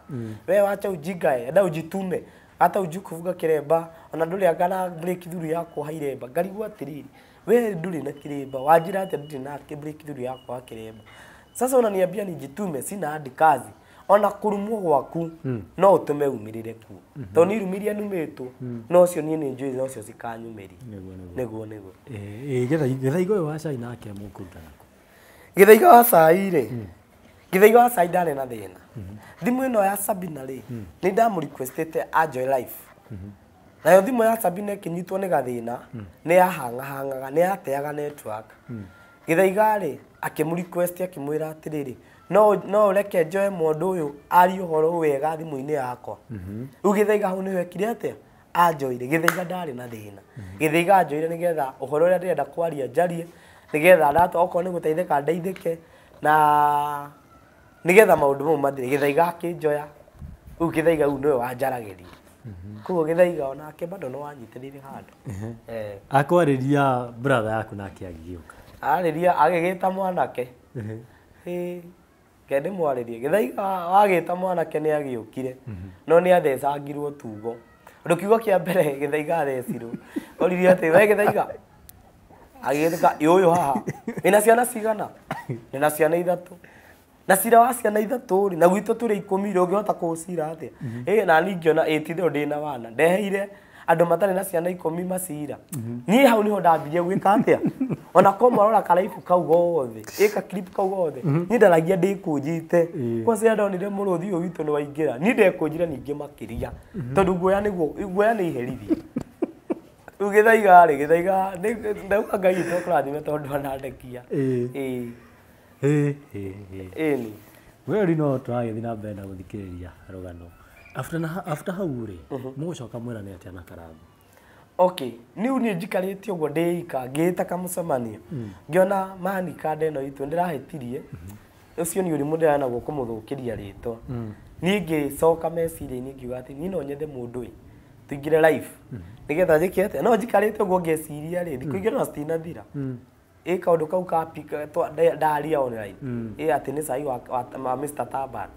we wacha ujinga enda ujitume hata ujui kufunga kiremba ona ndũrĩ anga na breakthrough ya kuoha iremba. Ngarigwo atĩrĩrĩ, we ndũrĩ na kiremba wanjĩra atĩa ndirĩ na breakthrough ya kuoha kiremba? Sasa unaniambia nijitume, sina hadi kazi. Ona kũrumwo gwaku no ũtũme umĩrĩre kuo, tondũ nĩ irumi iria numĩtwo no cio niĩ nĩ njũĩ no cio cikanyumĩria. Nĩguo nĩguo.
Gĩthaiga ũyũ wa cai nake mũkũruta nakũ?
Gĩthaiga wa cai rĩ, Gĩthaiga wa cai ndarĩ na thĩna. Thimũ ĩno ya Sabina rĩ, nĩ ndamũrequestĩte anjoe live. Nayo thimũ ya Sabina ĩkĩnyitwo nĩ gathĩna, nĩ yahang'ahangaga, nĩ yateaga network. Gĩthaiga rĩ, akĩmũrequest akĩmwĩra atĩrĩrĩ, no ũreke njoe mũndũ ũyũ arie ũhoro wega thimũ-inĩ yakwa. Rĩu Gĩthaiga hau nĩho ekire atĩa? Anjoire. Gĩthaiga ndarĩ na thĩna. Gĩthaiga anjoire nĩgetha ũhoro ũrĩa ndĩrenda kwaria njarie, nĩgetha ndatwa okorwo nĩ gũteithĩka ndeithĩke, na nĩgetha maũndũ mau mathire. Gĩthaiga akĩnjoya. Rĩu Gĩthaiga rĩu nĩwe wanjaragĩria. Koguo Gĩthaiga onake bado no wanyitĩrĩire handũ.
Akwarĩria brother yaku nake agĩgĩũka.
Arĩria agĩgĩta mwanake. Ke ndĩmwarĩrie. Gĩthaiga wagĩta mwanake nĩ agĩũkire, no nĩ athecangirwo tugo. Ũndũ kiugo kĩa mbere Gĩthaiga athecirwo, oririe atĩ we Gĩthaiga, agĩgĩtuĩka ĩ ũyũ haha wĩna ciana cigana? Ndĩna ciana ithatũ. Na cira wa ciana ithatũ rĩ, na gwitũ tũrĩ 10 rĩ, ũngĩhota kũũcira atĩa? Ĩ na niĩ ngĩona ĩ ti itherũ ndĩna wana, ndeheire andũ matarĩ na ciana 10 macira. Niĩ hau niho ndambirie gwĩka atĩa? Ona ko mwarora karaibu kau gothe, ĩka clip kau gothe, niĩ ndaragia ndĩkũnjĩte. Kwanza ndonire mũrũthi ũyũ witũ nĩ waingĩra, niĩ ndekũnjire ningĩ makĩria, tondũ guoya nĩguo, guoya nĩ iherithia. Rĩu Gĩthaiga rĩ, Gĩthaiga ndauga Ngai witũ akũrathime tondũ anandekia. Ĩni.
Wewe no tũragĩthiĩ na mbere na gũthikĩrĩria rũgano. After hau rĩ, mũgũcoka mwĩrane atĩa na Karangũ?
Okay, niĩ niĩ njikarĩte ũguo ndĩika ngĩĩta kamũcemanio, ngĩona mani kanda ĩno itũ ndĩrahĩtirie, ũcio nĩ ũrimũ ndĩranaguo kũmũthũkĩria rĩtwa. Niĩ ngĩcoka meciria-inĩ ngiuga atĩ niĩ no nyende mũndũ ĩ tũingĩre live nĩgetha njĩke atĩa, no njikarĩte ũguo ngeciria rĩ, thikũ igĩrĩ no citinathira. Ĩ kaũndũ kau ka ndaria online, ĩ atĩ nĩ cai wa Mr. Taban.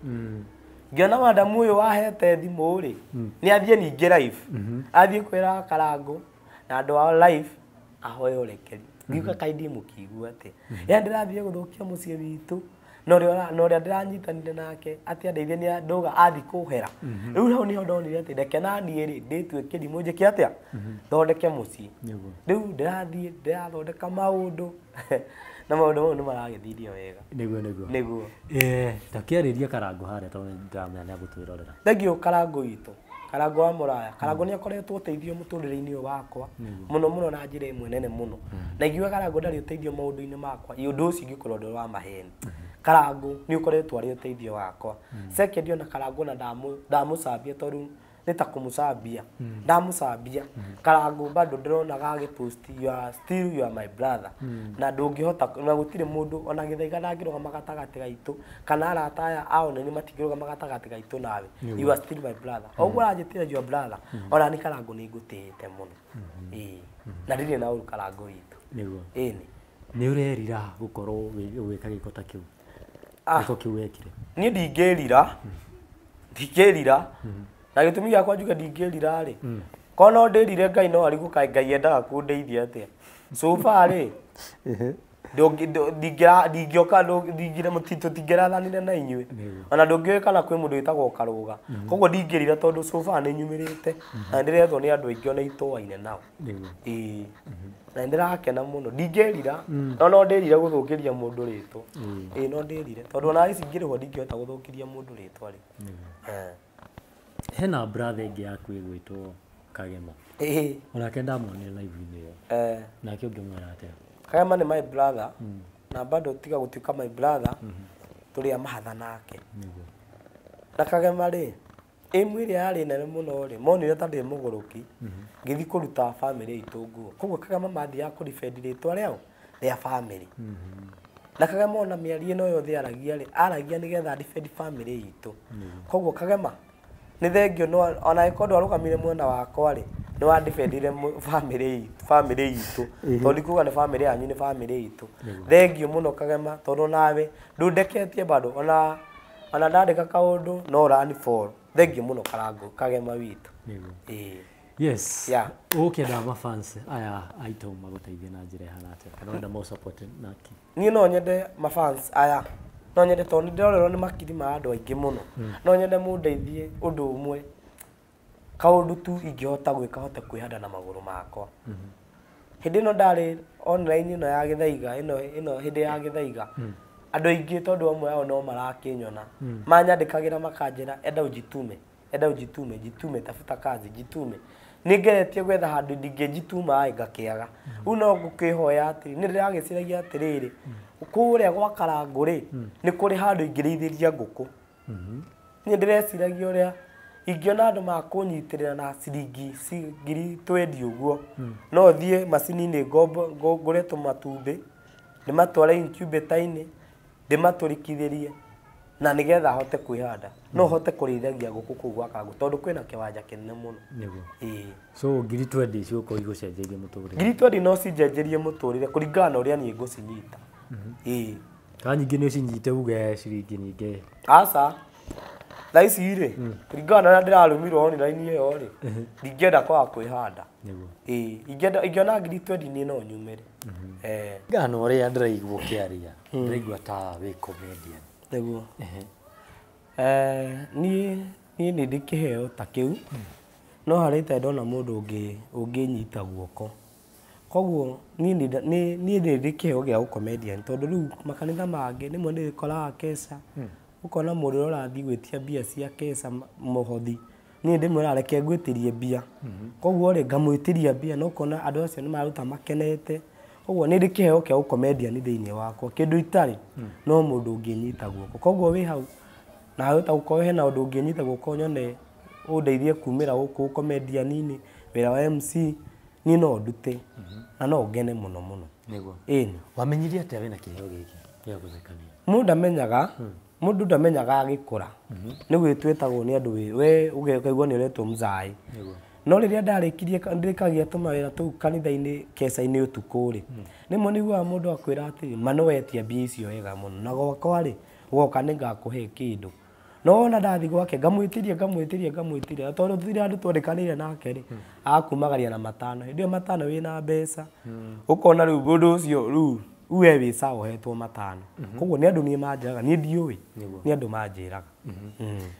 Ngĩona madamu ũyũ wahete thimũ rĩ, nĩ athiĩ ningĩ live, athiĩ kwĩra Karangũ na andũ ao live ahoe ũrekeri. Ngiuga kaĩ ndĩ mũkĩigua atĩa, ya ndĩrathiĩ gũthũkia mũciĩ witũ na ũrĩa ndĩranyitanire nake atĩ andeithie nĩ ndauga athiĩ kũhera. Rĩu hau nĩho ndonire atĩ reke naniĩ rĩ ndĩtue kĩrimũ njĩke atĩa, thondeke mũciĩ. Rĩu ndĩrathiĩ ndĩrathondeka maũndũ na maũndũ mau nĩ maragĩthirio wega.
Nĩguo nĩguo.
Nĩguo.
Takĩarĩria Karangũ harĩa tondũ nĩndĩramenya nĩ agũtwĩrorera.
Thengiũ Karangũ witũ, Karangũ wa Mũraya. Karangũ nĩ akoretwo ũteithio mũtũrĩre-inĩ ũyũ wakwa mũno mũno na njĩra ĩmwe nene mũno. Na ingiuga Karangũ ndarĩ ũteithio maũndũ-inĩ makwa, ũndũ ũcio ingĩkorwo ndĩ wa maheni. Karangũ nĩ ũkoretwo arĩ ũteithio wakwa. Second ona Karangũ ona ndamũcambia tondũ nĩ ta kũmũcambia ndamũcambia Karangũ bado ndĩronaga agĩpost you are still you are my brother na ndũngĩhota na gũtirĩ mũndũ ona Gĩthaiga ndangĩrũgama gatagatĩ gaitũ kana arata aya ao nene matingĩrũgama gatagatĩ gaitũ nawe, you are still my brother. Ũguo ũranjĩtĩra your brother, ona ni Karangũ nĩ ngũtĩĩte mũno. Ĩĩ, na ndirĩ na ũru Karangũ witũ.
Nĩguo.
Ĩni.
Nĩ ũrerira gũkorwo ũgĩka gĩko ta kĩu? Gĩko kĩu wekire.
Niĩ ndingĩrira, ndingĩrira, na gĩtũmi gĩakwa njuge ndingĩrira rĩ, korwo no ndĩrire Ngai no arigwo kaĩ Ngai endaga kũndeithia atĩa. So far rĩ, ndingĩoka tũtingĩrathanire na inyuĩ, ona ndũngĩũĩ kana kwĩ mũndũ wĩtagwo Karũga. Koguo ndingĩrira tondũ so far nĩ nyumĩrĩte na nĩndĩrethwo nĩ andũ aingĩ ona itũaine nao. Ĩĩ, na nĩndĩrakena mũno, ndingĩrira, no no ndĩrire gũthũkĩria mũndũ rĩtwa. Ĩĩ, no ndĩrire tondũ ona ici ingĩrĩhwo ndingĩhota gũthũkĩria mũndũ rĩtwa rĩ.
Hena brother ĩngĩ yaku ĩgwĩtwo Kagema.
Ĩĩ.
Onake ndamuonire live-inĩ ĩyo. Nake ũngĩmwĩra atĩa?
Kagema nĩ my brother, na bado tiga gũtuĩka my brother, tũrĩ a mahatha nake. Na Kagema rĩ, ĩmwe ĩrĩa yarĩ nene mũno rĩ, monire ta ndĩ mũgũrũki, ngĩthiĩ kũruta bamĩrĩ itũ nguo. Koguo Kagema mathiaga kũribend rĩtwa rĩao rĩa bamĩrĩ. Na Kagema ona mĩario ĩno yothe aragia rĩ, aragia nĩgetha defend bamĩrĩ itũ. Koguo Kagema nĩ thengio, no ona angĩkorwo ndwarũgamire mwena wakwa rĩ, nĩ wa defendire bamĩrĩ itũ, tondũ ndikuga nĩ bamĩrĩ yanyu, nĩ bamĩrĩ itũ. Thengio mũno Kagema, tondũ nawe ndũndeketie bado, ona ndandĩka kaũndũ no ũrani follow. Thengio mũno Karangũ Kagema witũ. Ĩĩ.
Yes.
Yeah.
Ũkĩenda mafans aya aitũ magũteithie na njĩra ĩhana atĩa, kana ũrenda maũsupport naki?
Niĩ no nyende mafans aya, no nyende tondũ nĩ ndĩrorerwo nĩ makiri ma andũ aingĩ mũno, no nyende mũndeithie ũndũ ũmwe, kaũndũ tu ingĩhota gwĩka hote kwĩhanda na magũrũ makwa. Hĩndĩ ĩno ndarĩ online ĩno ya Gĩthaiga, ĩno hĩndĩ ya Gĩthaiga, andũ aingĩ tondũ amwe ao no marakĩnyona, manyandĩkagĩra makanjĩra enda ujitume, enda ujitume, jitume, tafuta kazi, jitume. Nĩ ngeretie gwetha handũ ndingĩnjituma ĩ ngakĩaga. Rĩu no ngũkĩhoya atĩrĩ, nĩ ndĩragĩciragia atĩrĩrĩ, kũrĩa gwa Karangũ rĩ, nĩ kũrĩ handũ ingĩrĩithĩria ngũkũ. Niĩ ndĩreciragia ũrĩa ingĩona andũ makũnyitĩrĩra na ciringi ngiri 20 ũguo, no thiĩ macini-inĩ ngũre tũmatumbĩ, ndĩmatware incubator-inĩ, ndĩmatũrĩkithĩrie, na nĩgetha hote kwĩhanda. No hote kũrĩithagia ngũkũ kũu gwa Karangũ tondũ kwĩna kĩwanja kĩnene mũno.
Nĩguo.
Ĩĩ.
So ngiri 20 cigũkorwo igũcenjerie mũtũrĩre?
Ngiri 20 no cinjenjerie mũtũrĩre kũringana na ũrĩa niĩ ngũcinyita. Ĩĩ.
Kana nyingĩ nĩ ũcinyite uge ciringi nyingĩ?
Aca. Thaa ici rĩ, kũringana na ũrĩa ndĩrarũmirwo online ĩyo rĩ, ndingĩenda kwaga kwĩhanda.
Nĩguo.
Ĩĩ, ingĩona ngiri 20 niĩ no nyumĩre.
Ngana ũrĩa ndĩraigua ũkĩaria, ndĩraigua ta wĩ comedian.
Nĩguo. Niĩ nĩ ndĩ kĩheo ta kĩu, no harĩ itarĩ ndona mũndũ ũngĩnyita guoko. Koguo niĩ nĩ ndĩ kĩheo gĩa gũ-comedian tondũ rĩu makanitha mangĩ rĩmwe nĩ ũkoraga keca, ũkona mũndũ ũrĩa ũrathiĩ gwĩtia mbia cia keca mũhothi, niĩ ndĩmwĩraga reke ngwĩtĩrie mbia. Koguo rĩ, ngamwĩtĩria mbia na ũkona andũ acio nĩ maruta makenete. Koguo nĩ ndĩ kĩheo kĩa gũ-comedian thĩinĩ wakwa, kĩndũ itarĩ no mũndũ ũngĩnyita guoko. Koguo wĩ hau nawe ta gũkorwo hena ũndũ ũngĩnyita guoko nyone ũndeithie kumĩra gũkũ comedian-inĩ, wĩra wa MC, niĩ no ndute na no ngene mũno mũno.
Nĩguo.
Ĩni.
Wamenyire atĩa wĩna kĩheo gĩkĩ gĩa gũthekania?
Mũndũ ndamenyaga agĩkũra. Nĩ gwĩtwĩtagwo nĩ andũ we ũkaigua nĩ ũretwo mzaĩ.
Nĩguo.
No rĩrĩa ndarĩkirie ndĩkagia tũmawĩra tũu kanitha-inĩ keca-inĩ ũtukũ rĩ, rĩmwe nĩ ũiguaga mũndũ akwĩra atĩrĩ, ma nĩ wetia mbia icio wega mũno, na gwakwa rĩ, woka nĩ ngakũhe kĩndũ. No wona ndathiĩ gwake ngamwĩtĩria ngamwĩtĩria ngamwĩtĩria, tondũ tũtirĩ handũ twandĩkanĩire nake rĩ, agakumagaria na matano. Hĩndĩ ĩyo matano wĩna mbeca, ũkona rĩu mũndũ ũcio rĩu we wĩ sawa ũhetwo matano. Koguo nĩ andũ niĩ manjĩraga, niĩ ndiũĩ, nĩ andũ manjĩraga.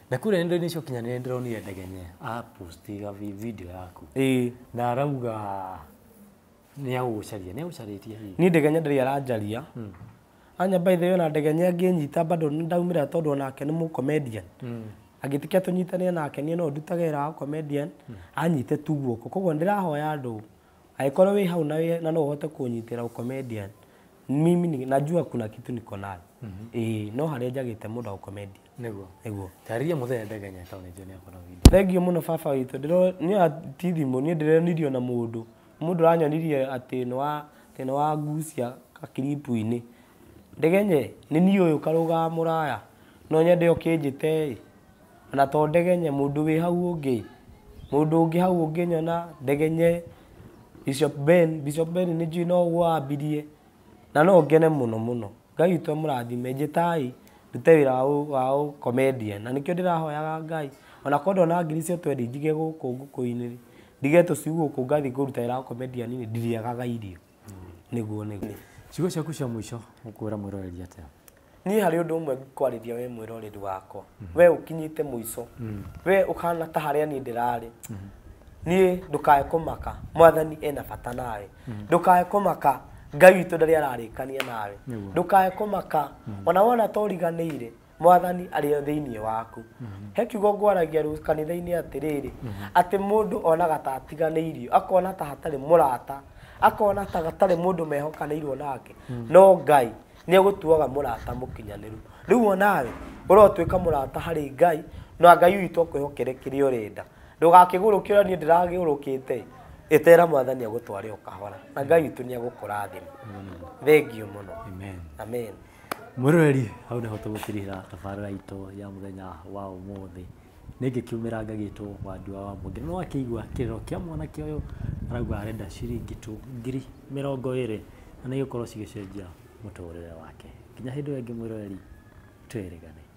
Na kũrĩa nenda-inĩ cia ũkinyanĩria ndĩronire Ndegenye apostiga video yaku.
Ĩĩ.
Na arauga nĩ agũgũcaria, nĩ agũcarĩtie hihi?
Niĩ Ndegenye ndarĩ aranjaria. Anya by the way ona Ndegenye angĩnyita bado nĩ ndaumĩra tondũ onake nĩ mũ-comedian. Angĩtĩkia tũnyitanĩre nake niĩ no ndutage wĩra wa comedian, anyite tu guoko. Koguo ndĩrahoya andũ, angĩkorwo wĩ hau na no ũhote kũnyitĩra ũ-comedian, mimi najua kuna kitu niko nayo. Ĩĩ, no harĩa njagĩte mũndũ wa gũkomendia.
Nĩguo.
Nĩguo.
Tarĩria mũthenya Ndegenya taũni nĩ akona video.
Thengio mũno baba witũ. Niĩ ti thimũ, niĩ ndĩronirio na mũndũ. Mũndũ ũranyonirie atĩ nĩ wa ngucia gakiripu-inĩ. Ndegenye, nĩ niĩ ũyũ karũgama mũraya. No nyende ũkĩnjĩte ĩ. Ona to Ndegenye, mũndũ wĩ hau ũngĩ. Mũndũ ũngĩ hau ũngĩnyona, Ndegenye. Bishop Ben, Bishop Ben nĩ njũĩ no ũguo wambirie. Na no ngene mũno mũno. Ngai witũ amũrathime, njĩtai ndute wĩra wa ũcomedian. Na nĩkĩo ndĩrahoyaga Ngai. Ona korwo ndona ngiri cia twendi njige gũkũ ngũkũ-inĩ, ndige tũciu gũkũ ngathiĩ kũruta wĩra wa comedian rĩ, ndirĩagaga irio. Nĩguo nĩguo.
Ciugo ciaku cia mũico ũkwĩra mwĩroreri atĩa?
Niĩ harĩ ũndũ ũmwe ngwarĩria we mwĩroreri wakwa. We ũkinyĩte mũico. We ũhana ta harĩa niĩ ndĩrarĩ. Niĩ ndũkae kũmaka, Mwathani ena bata nawe. Ndũkae kũmaka, Ngai witũ ndarĩ ararĩkania nawe. Ndũkae kũmaka, ona wona ta ũriganĩire, Mwathani arĩ thĩinĩ waku. He kiugo ngwaragia rĩu kanitha-inĩ atĩrĩrĩ, atĩ mũndũ onaga ta atiganĩirio, akona ta hatarĩ mũrata, akona ta hatarĩ mũndũ mehokanĩirwo nake. No Ngai nĩ egũtuaga mũrata mũkinyanĩru. Rĩu onawe ũrotuĩka mũrata harĩ Ngai, na Ngai witũ akwĩhokere kĩrĩa ũrenda. Ndũgakĩgũrũke ũrĩa niĩ ndĩragĩgũrũkĩte. Ĩtera Mwathani agũtware o kahora, na Ngai witũ nĩ egũkũrathima. Thengio mũno.
Amen.
Amen.
Mwĩroreri, hau nĩho tũgũtirihĩra tabarĩra itũ ya mũthenya wa ũmũthĩ. Nĩngĩkiumĩra ngagĩtwo Wandua wa Mwangi. No akĩigua kĩrĩro kĩa mwanake ũyũ arauga arenda ciringi tu 20,000 na nĩ igũkorwo cigĩcenjia mũtũrĩre wake. Nginya hĩndĩ ĩyo ĩngĩ mwĩroreri, twĩrĩgane.